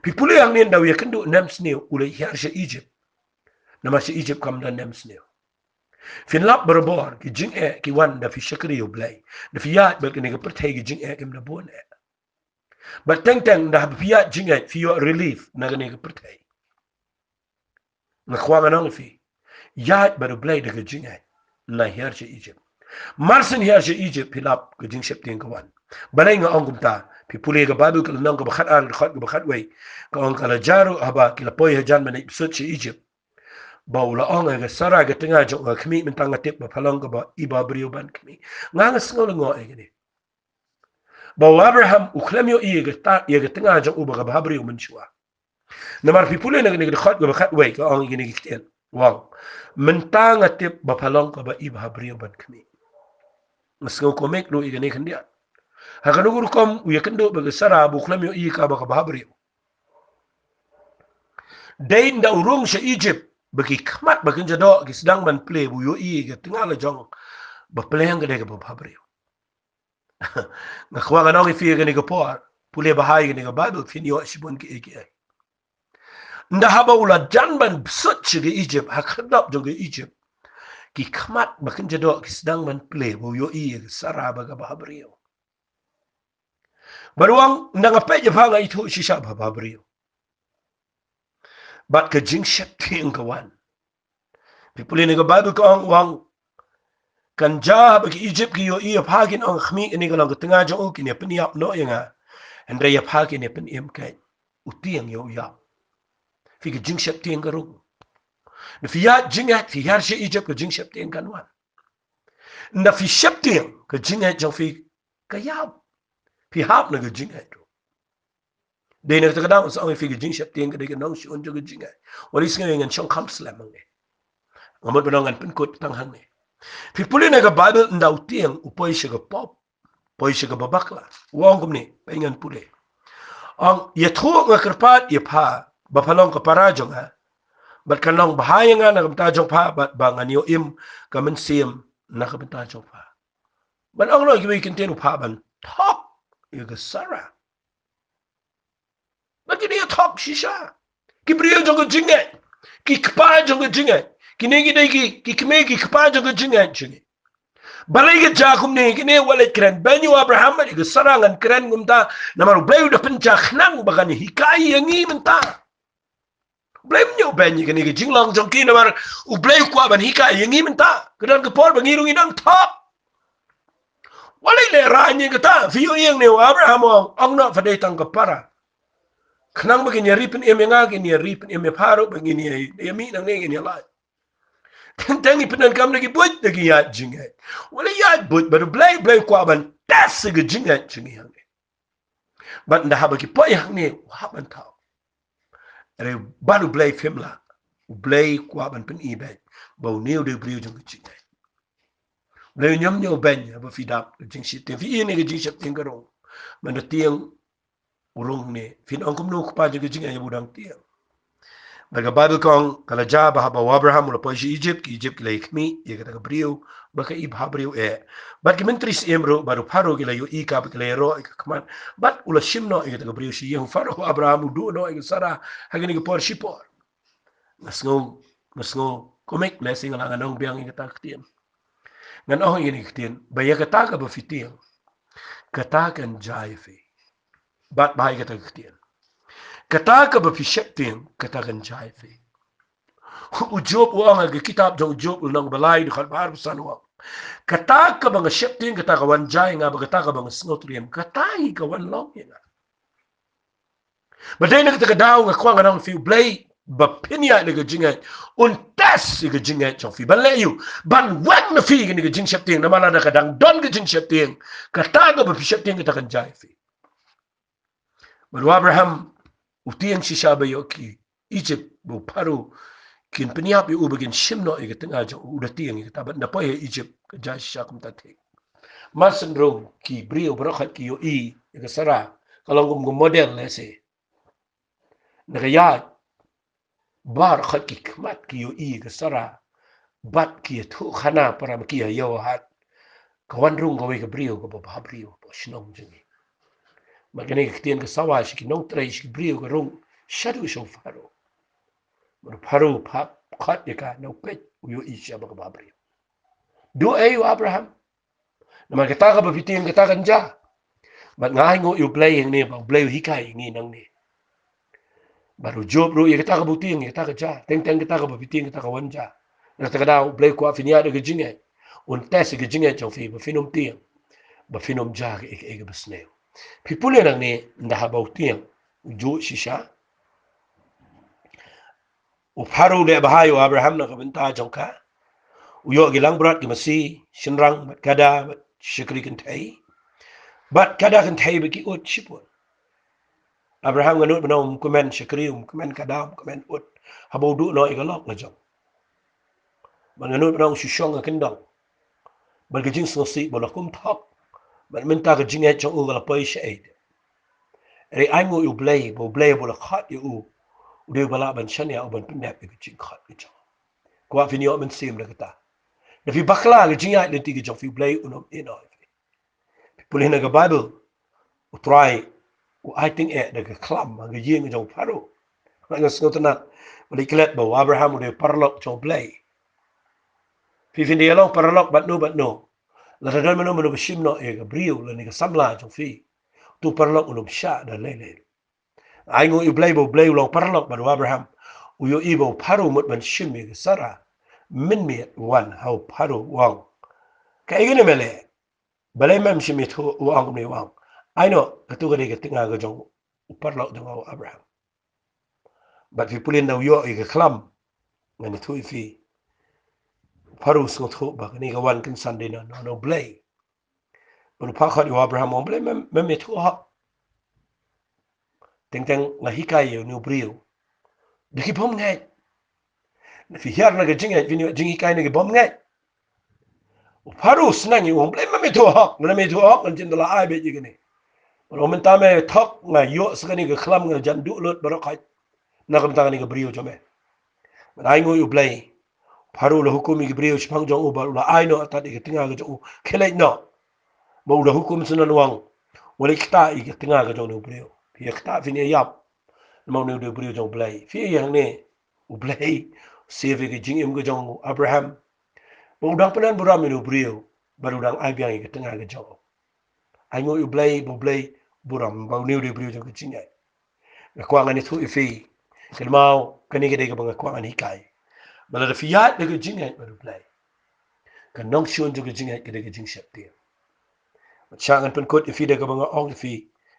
Phi pule hangne, ynda u ïakynduh nemsniew u la hiar sha Egypt. Namar sha Egypt kam don nemsniew. Phin lap barabor, ki jingeh ki wan ynda phi shakri ïa u Blei. Ynda phi ïaid bad kane ka pyrthei, ki jingeh kim da bun eh. Bad teng teng ynda haba phi ïaid jingngeit phi ïoh relief na kane ka pyrthei. Nga kwah ngan ong ïa phi, ïaid bad u Blei da ka jingngeit, ym hiar sha Egypt. Mar syn hiar sha Egypt phi lap ka jingsheptieng ka wan. Balei nga ong kumta? Phi pule ka Baibl ka lynnong kaba khatar, dkhot kaba khatwei, ka ong, ka la jia ruh haba ki la poi hajan ban ïeit bsut sha Egypt, ba u la ong ïa ka Sara ka tnga jong u, khmih, mynta nga tip ba pha long kaba i bhabriew ban khmih. Nga, nga sngew lyngngoh ïa kane. Ba u Abraham u khlem ïohi ïa ka ta-, ïa ka tnga jong u ba ka bhabriew mynshuwa. Namar phi pule na kane ka dkhot kaba khatwei ka ong ïa kine ki ktien. U ong, mynta nga tip ba pha long kaba i bhabriew ban khmih. Nga sngew komik ruh ïa kane khyndiat. Ha kano ka rukom u ïakynduh bad ka Sara ba u khlem ïohi ïa ka ba ka bhabriew. Dei ynda u rung sha Egypt ba ki khmat ba kynja doh ki sdang ban plie ba u ïohi ïa ka tnga la jong ba pyrshang ka dei kaba bhabriew. Nga kwah ngan ong ïa phi ïa kane ka por, pule bha ïa kane ka Baibl phin ïoh shibun kiei kiei. Ynda haba u la jan ban bsut sha ka Egypt, ha ka khyrdop jong ka Egypt, ki khmat ba kynja doh ki sdang ban plie ba u ïohi ïa ka Sara ba ka bhabriew. Bad u ong, ynda nga peit ïa pha nga ithuh shisha ba bhabriew. Bad ka jingsheptieng ka wan. Phi pule na ka Baibl ka ong, u ong, kan jia ba ki Egypt ki ïohi ïa pha kin ong, khmih, kane ka long ka tnga jong u, kin ïa pynïap noh ïa nga. Hynrei ïa pha kin ïa pynim keiñ. U tieng ïa u ïap. Phi, ka jingsheptieng ka rung. Ynda phi ïaid jingngeit, phi hiar sha Egypt, ka jingsheptieng kan wan. Ynda phi sheptieng, ka jingngeit jong phi ka ïap. Phi hap na ka jingngeit ruh. Dei na kata ka daw sa ong ïa phi ka jingsheptieng ka dei ka nongshun jong ka jingngeit. Wat lei sngew ngan shong kham slem hangne. Nga mut ban ong ngan pynkut tang hangne. Phi pule na ka Baibl, ynda u tieng u poi sha ka pop, poi sha kaba bakla, u ong kumne, peit ngan pule. Ong, ïathuh nga kyrpad ïa pha ba pha long ka para jong nga, bad kan long bha ïa nga na ka bynta jong pha, bad ba ngan ïoh im ka mynsiem na ka bynta jong pha. Ban ong noh kiwei ki ktien, u phah ban thok ïa ka Sara. Ba kine ïa thok shisha. Ki briew jong ka jingngeit. Ki kpa jong ka jingngeit. Kine ki dei ki, ki kmie ki kpa jong ka jingngeit jong ngi. Balei ka jia kumne, kine wat leit kren bein ïa u Abraham bad ïa ka Sara, ngan kren kumta. Namar u Blei u da pynjah khnang ba kan hikai ïa ngi mynta. U Blei um ñiew bein ïa kane ka jinglong jong ki namar u Blei u kwah ban hikai ïa ngi mynta. Ka don ka por ba ngi ruh ngi dang thok. Wat leh lehrain ïa kata, phi ïohi ïa une u Abraham u ong, ong noh pha dei tang ka para. Khnang ba kin ïa ri pynim ïa nga, kin ïa ri pynim ïa pha ruh, ba ngin ïa, ïa mih nangne ngin ïa lait. Teng teng ngi pyndonkam da ki buit, da ki ïaid jingngeit. Wat leh ïaid buit bad u Blei, u Blei u kwah ban test ïa ka jingngeit jong ngi hangne. Bad ynda haba ki poi hangne, u hap ban thaw. Hynrei bad u Blei phim lah. U Blei u kwah ban pyni beit ba une u dei u briew jong ka jingngeit. U Blei um ñiew bein haba phi dap ka jingsheptieng. Phi ïohi ne ka jingsheptieng ka rung. Mynta tieng u rung ne. Phin ong kumno u kpa jong ka jingngeit haba u dang tieng? Bad ka Baibl ka ong, ka la jia ba haba u Abraham u la poi sha Egypt, ki Egypt ki la ïakhmih ïa kata ka briew ba ka i bhabriew eh. Bad ki myntri syiem ruh bad u Pharaoh ki la ïohi ka bad ki la ïaroh ïa ka khmat. Bad u la shim noh ïa kata ka briew sha ïing u Pharaoh, u Abraham u duh noh ïa ka Sara ha kane ka por shipor. Nga sngew, nga sngew komik, lehse nga lah ngan ong biang ïa kata ka ktien. Ngan ong ïa kane ka ktien, ba ïa kata kaba phi tieng, kata kan jia ïa phi. Bad bha ïa kata ka ktien. Kata kaba phi sheptieng, kata kan jia ïa phi. U Job u ong ha ka kitab jong u Job u lynnong ba lai dkhot ba arphew san u ong, kata kaba nga sheptieng kata ka wan jia ïa nga, bad kata kaba nga sngewtriem kata hi ka wan long ïa nga. Bad dei na kata ka daw nga kwah ngan ong ïa phi, U Blei ba pynïaid ïa ka jingngeit un test ïa ka jingngeit jong phi, ban leh ïa u, ban weng na phi kane ka jingsheptieng. Namar lada ka dang don ka jingsheptieng, kata kaba phi sheptieng kata kan jia ïa phi. Bad u Abraham u tieng shisha ba ïoh ki Egypt, ba u Pharaoh kin pynïap ïa u ba kin shim noh ïa ka tnga jong u, u da tieng ïa kata. Bad ynda poi ha Egypt ka jia shisha kumta thik. Mar shen ruh ki briew baroh khoit ki ïohi ïa ka Sarah ka long kum ka model lehse. Na ka ïaid baroh khoit ki khmat ki ïohi ïa ka Sarah bad ki ïathuh khana para ma ki ha ïew ha hat. Ka wan rung kawei ka briew kaba bhabriew hapoh shnong jong ngi. Bad kane ka ktien ka sawa sha ki nongtrei, sha ki briew, ka rung shaduh sha u Pharaoh. Bad u Pharaoh u phah khot ïa ka, na u peit u ïohi shisha ba ka bhabriew. Duh ei u Abraham. Namar kata kaba phi tieng kata kan jia. Bad nga ai nguh ïa U Blei hangne ba U Blei u hikai ïa ngi nangne. Bad u Job ruh ïa kata kaba u tieng ïa kata ka jia. Teng teng kata kaba phi tieng kata ka wan jia. Na kata ka daw U Blei u kwah phin ïaid ïa ka jingngeit, un test ïa ka jingngeit jong phi ba phin ym tieng, ba phin ym jia kaei kaei kaba sniew. Phi pule nangne, ynda haba u tieng u juh shisha, u Pharaoh u leh bha ïa u Abraham na ka bynta jong ka. U ïoh ki langbrot, ki masi, shynrang bad kada bad shakri kynthei bad kada kynthei bad ki ut shibun. Abraham, nga nud ban ong, um kmen shakri, um kmen kada, um kmen ut haba u duh noh ïa ka lok la jong. Bad nga nud ban ong u shu shong ha kyndong. Bad ka jingsngewsih ba u la kum thok. Bad mynta ka jingngeit jong u ka la poi shaei. Hynrei ai nguh ïa U Blei ba U Blei ba u la khot ïa u, u dei uba lah ban shaniah, u ban pyndep ïa ka jingkhot ka jong u. Kwah phin ïoh mynsiem da kata. Da phi bakla ka jingïaid lynti ka jong phi, U Blei un ym ïehnoh ïa phi. Phi pule na ka Baibl, U Trai u ai tyngeh da ka khlam ha ka ïing jong u Pharaoh. Nga sngewtynnat, u la klet ba u Abraham u dei u paralok jong U Blei. Phi, phin da ïalong paralok bad no bad no, lada don mano mano ba shim noh ïa ka briew lane ka samla jong phi, utu u paralok un ym shah da lei lei. Ai nguh ïa U Blei ba U Blei u long paralok bad u Abraham. U ïohi ba u Pharaoh u mut ban shim ïa ka Sarah mynmiet, u wan ha u Pharaoh u ong, kaei kane me leh? Balei mem shym ïathuh? U ong kumne, u ong, ai noh, kato ka dei ka tnga ka jong u paralok jong nga u Abraham. Bad phi pule ynda u ïoh ïa ka khlam, ngan ïathuh ïa phi, u Pharaoh u sngewthuh ba kane ka wan kynsan dei na, na, na U Blei. Bad u phah khot ïa u Abraham, u ong, balei mem, mem ïathuh hok? Teng teng la hikai ïa une u briew da ki bymngeit. Phi hiar na ka jingngeit, phin ïoh jinghikai na ki bymngeit. U Pharaoh u sneng ïa u, balei mem ïathuh hok? Lada me ïathuh hok, ngan jin da la ai beit ïa kane. Bad u ong, mynta me thok, nga ïoh sa kane ka khlam, nga jan duh lut baroh khoit na ka bynta kane ka briew jong me. Bad ai nguh ïa U Blei, u Pharaoh u la hukum ïa ki briew shaphang jong u bad u la ai noh artat ïa ka tnga ka jong u khie leit noh. Bad u la hukum syndon u ong, wat leit ktah ïa ka tnga ka jong une u briew. Phi ïa ktah, phin ïa ïap. Namar une u dei u briew jong U Blei. Phi ïa hangne, U Blei u save ïa ka jingim ka jong u Abraham. Bad u dang pynban burom ïa une u briew bad u dang ai biang ïa ka tnga ka jong u. Ai nguh ïa U Blei ba U Blei burom ba une u dei u briew jong ka jingngeit. Nga kwah ngan ïathuh ïa phi, kynmaw, kane ka dei kaba nga kwah ngan hikai. Ba lada phi ïaid da ka jingngeit bad U Blei, ka nongshun jong ka jingngeit ka dei ka jingsheptieng. Bad shah ngan pynkut ïa phi da kaba nga ong ïa phi,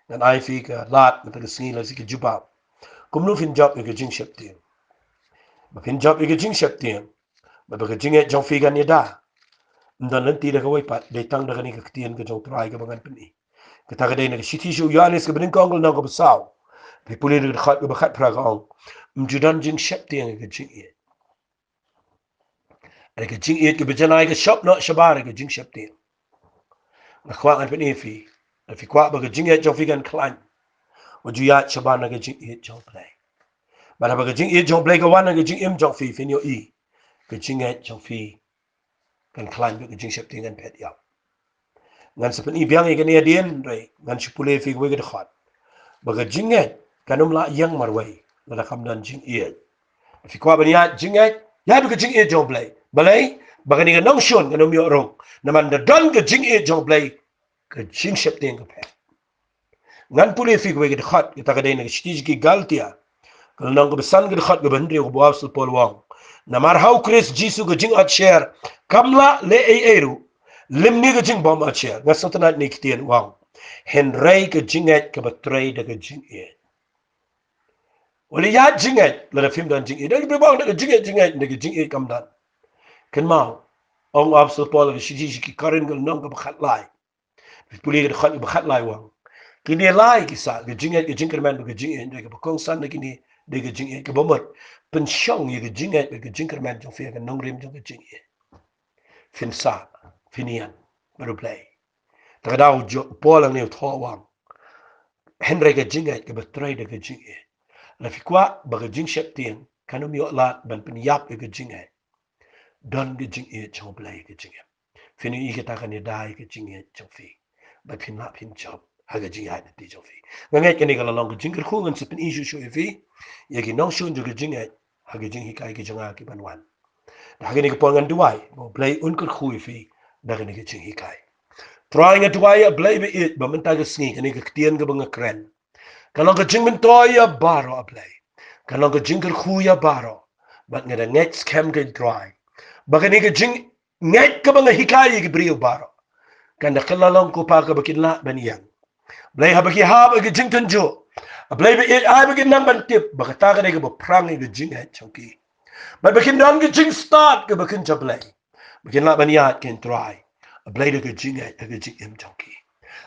ngan ai ïa phi ka lad mynta ka sngi lane ka jubab kumno phin jop ïa ka jingsheptieng. Ba phin jop ïa ka jingsheptieng, bad ba ka jingngeit jong phi kan ïada. Ym don lynti da kawei pat, dei tang da kane ka ktien ka jong U Trai kaba ngan pyni. Kata ka dei na ka shithi sha u Ïoannis kaba nyngkong, ka lynnong kaba saw. Phi pule na ka dkhot kaba khatphra, ka ong, ym ju don jingsheptieng ha ka jingïeit. Hynrei ka jingïeit kaba janai ka shop noh shabar ha ka jingsheptieng. Nga kwah ngan pyni ïa phi, lada phi kwah ba ka jingïeit jong phi kan khlaiñ, wat ju ïaid shabar na ka jingïeit jong U Blei. Bad haba ka jingïeit jong U Blei ka wan ha ka jingim jong phi, phin ïohi ka jingngeit jong phi kan khlaiñ bad ka jingsheptieng kan phet ïap. Ngan sa pyni biang ïa kane hadien, hynrei ngan shu pule ïa phi kawei ka dkhot. Ba ka jingngeit kan ym lah ïeng marwei lada kam don jingïeit. Phi kwah ban ïaid jingngeit, ïaid bad ka jingïeit jong U Blei. Balei? Ba kane ka nongshun kan ym ïoh rung. Namar lada don ka jingïeit jong U Blei, ka jingsheptieng ka phet. Ngan pule ïa phi kawei ka dkhot, kata ka dei na ka shithi sha ki Galatia, ka lynnong kaba san, ka dkhot kaba hynriew, kaba u Apostol Paul u ong, Namar ha u Khrist Jisu ka jingotsher kam lah leh ei ei ruh lymne ka jingbym otsher. Nga sngewtynnat ïa kane ka ktien, u ong, hynrei ka jingngeit kaba trei da ka jingïeit. Wat la ïa jingngeit, lada phim don jingïeit, da ki briew ba ong da ka jingngeit, jingngeit, da ka jingïeit kam don. Kynmaw, ong u Apostol Paul ha ka shithi sha ki Korinth ka lynnong kaba khatlai. Pule ka dkhot kaba khatlai, u ong, kine lai ki sah, ka jingngeit, ka jingkyrmen bad ka jingïeit, hynrei kaba kongsan na kine dei ka jingïeit. Kaba mut, pynshong ïa ka jingngeit bad ka jingkyrmen jong phi ha ka nongrim jong ka jingïeit. Phin sah, phin ïeng bad U Blei. Te ka daw jong u Paul hangne u thoh, u ong, hynrei ka jingngeit kaba trei da ka jingïeit. Lada phi kwah ba ka jingsheptieng kan ym ïoh lad ban pynïap ïa ka jingngeit, don ka jingïeit jong U Blei ha ka jingim. Phin ïohi kata kan ïada ïa ka jingngeit jong phi, bad phin lah phin jop ha ka jingïaid lynti jong phi. Nga ngeit kane ka la long ka jingkyrkhu, ngan sa pyni shuh shuh ïa phi ïa ki nongshun jong ka jingngeit ha ki jinghikai ki jong nga ki ban wan. Da kane ka por ngan duwai ba U Blei un kyrkhu ïa phi da kane ka jinghikai. Trai, nga duwai, ïa U Blei ba ïeit, ba mynta ka sngi kane ka ktien kaba nga kren kan long ka jingmyntoi ïa baroh, A Blei. Kan long ka jingkyrkhu ïa baroh. Bad nga da ngeit skhem, ko Trai, ba kane ka jingngeit kaba nga hikai ïa ki briew baroh kan da kylla long, ko Pa, kaba kin lah ban ïeng, Blei, haba ki hap ha ka jingtynjuh. A Blei ba ïeit, ai ba kin nang ban tip ba kata ka dei kaba phrang ïa ka jingngeit jong ki, bad ba kin don ka jingstad kaba kynja Blei, ba kin lah ban ïaid, ko Trai, A Blei, da ka jingngeit ha ka jingim jong ki.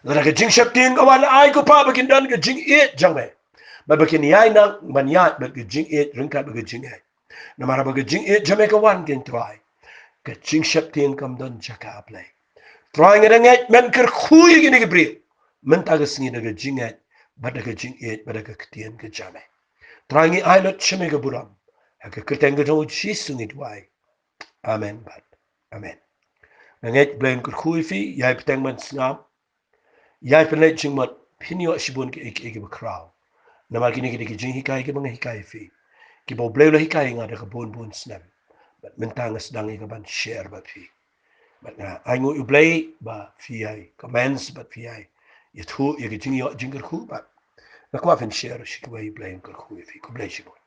Lada ka jingsheptieng ka wan, ai, ko Pa, ba kin don ka jingïeit jong me, bad ba kin ïai nang ban ïaid bad ka jingïeit ryngkat bad ka jingngeit. Namar haba ka jingïeit jong me ka wan, ko Trai, ka jingsheptieng kam don jaka, A Blei. Trai, nga da ngeit men kyrkhu ïa kine ki briew mynta ka sngi da ka jingngeit bad da ka jingïeit bad da ka ktien ka jong me. Trai, ngi ai lut sha me ka burom ha ka kyrteng ka jong U Jisu ngi duwai. Amen bad amen. Nga ngeit Blei un kyrkhu ïa phi, ïai bteng ban sngap, ïai pynleit jingmut, phin ïoh shibun kiei kiei kiba khraw. Namar kine ki dei ki jinghikai kiba nga hikai ïa phi, kiba U Blei u la hikai ïa nga da ka bun bun snem, bad mynta nga sdang ïa ka ban share bad phi. Bad nga ainguh ïa U Blei ba phi ïai comments bad phi ïai ïathuh ïa ka jingïoh jingkyrkhu, bad nga kwah phin share sha kiwei. U Blei un kyrkhu ïa phi. Khublei shibun.